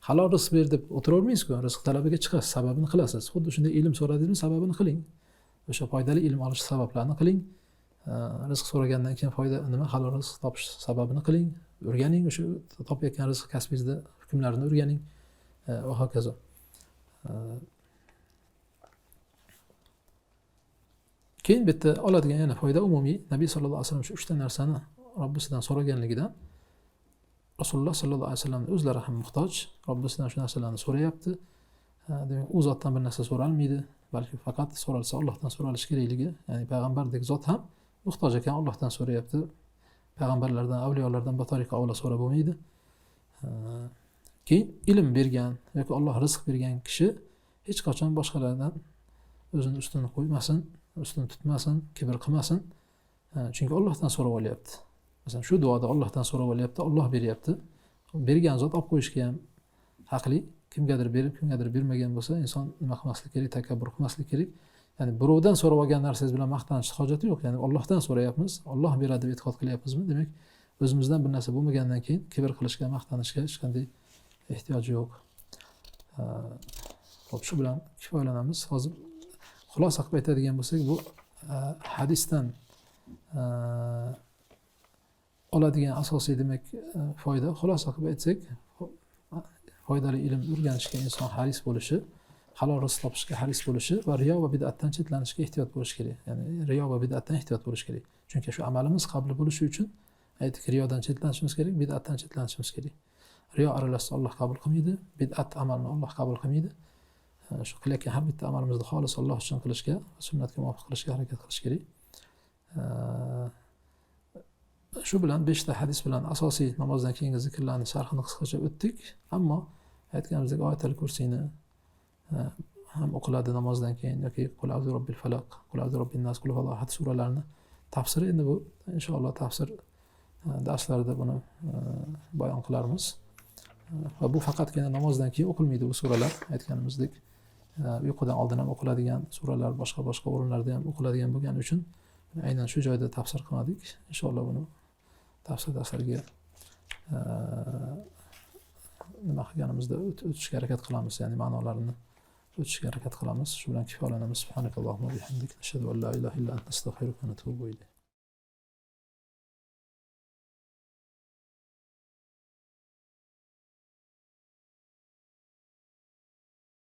Halol rizq ber deb o'tiravermaysizku, rizq talabiga chiqasiz, sababini qilasiz. Xuddi shunday ilm so'radingizmi, sababini qiling. O'sha foydali ilm olish sabablarini qiling. Rizq so'ragandan keyin foyda nima, halol rizq topish sababini qiling, o'rganing, o'sha topayotgan rizq kasbingizni hukmlarini o'rganing va hokazo. Keyin bitta oladigan yana foyda umumiy, Nabiy sallallohu alayhi vasallam shu uchta narsani Robbisidan so'raganligidan Rasululloh sallallohu alayhi vasallam o'zlari ham muhtoj, Robbisidan shu narsalarni so'rayapti. Demak, u zotdan bir narsa so'ralmaydi, balki faqat so'ralsa Allohdan so'ralishi kerakligi, ya'ni payg'ambardek zot ham muhtoj ekan, Allohdan so'rayapti. Payg'ambarlardan, avliyolardan batariqa avlo so'rab bo'lmaydi. Keyin ilm bergan yoki Alloh rizq bergan kishi hech qachon boshqalardan o'zini ustun qo'ymasin, ustun tutmasin, kibr qilmasin. Chunki Allohdan so'rab olyapti. Masalan, shu duoda Allohdan so'rab olyapti, Alloh beryapti. Bergan zot olib qo'yishga ham haqli. Kimgadir berib, kimgadir bermagan bo'lsa, inson nima qilmaslik kerak, takabbur qilmaslik kerak. Ya'ni birovdan so'rab olgan narsangiz bilan maqtanishning hojati yo'q. Ya'ni Allohdan so'rayapmiz, Alloh beradi deb e'tiqod qilyapmizmi? Demak, o'zimizdan bir narsa bo'lmagandan keyin kibr qilishga, maqtanishga hech qanday ehtiyoj yo'q. Xo'p, shu bilan kifoyalanamiz. Hozir xulosa qilib aytadigan bo'lsak, bu hadisdan oladigan asosiy demak foyda, xulosa qilib aytsak, foydali ilm o'rganishga inson haris bo'lishi, halol rizq topishga haris bo'lishi va riyo va bid'atdan chetlanishga ehtiyot bo'lish kerak. Ya'ni riyo va bid'atdan ehtiyot bo'lish kerak. Chunki shu amalimiz qabul bo'lishi uchun aytdik, riyodan chetlanishimiz kerak, bid'atdan chetlanishimiz kerak. Riyo aralashsa Alloh qabul qilmaydi, bid'at amalni Alloh qabul qilmaydi. Shu qilayotgan har bitta amalimizni xolis Alloh uchun qilishga, sunnatga muvofiq qilishga harakat qilish kerak. Shu bilan 5 ta hadis bilan asosiy namozdan keyingi zikrlarni sharhini qisqacha o'tdik. Ammo aytganimizdek oyatul kursini ham o'qiladi namozdan keyin yoki Qul a'udhu robbil falaq, Qul a'udhu robbin nas, Qul huvallohu ahad suralarini tafsiri endi bu inshaalloh tafsir darslarida buni bayon qilarmiz. Va bu faqatgina namozdan keyin o'qilmaydi bu suralar, aytganimizdek uyqudan oldin ham o'qiladigan suralar, boshqa-boshqa o'rinlarda ham o'qiladigan bo'lgani uchun aynan shu joyda tafsir qilmadik. Inshaalloh buni tafsir darslariga nima qilganimizda o'tishga harakat qilamiz, ya'ni ma'nolarini o'tishga harakat qilamiz. Shu bilan kifoyalanamiz. Subhanakallohumma bihamdik, ashhadu an la ilaha illa anta, astag'firuka va atubu ilayk.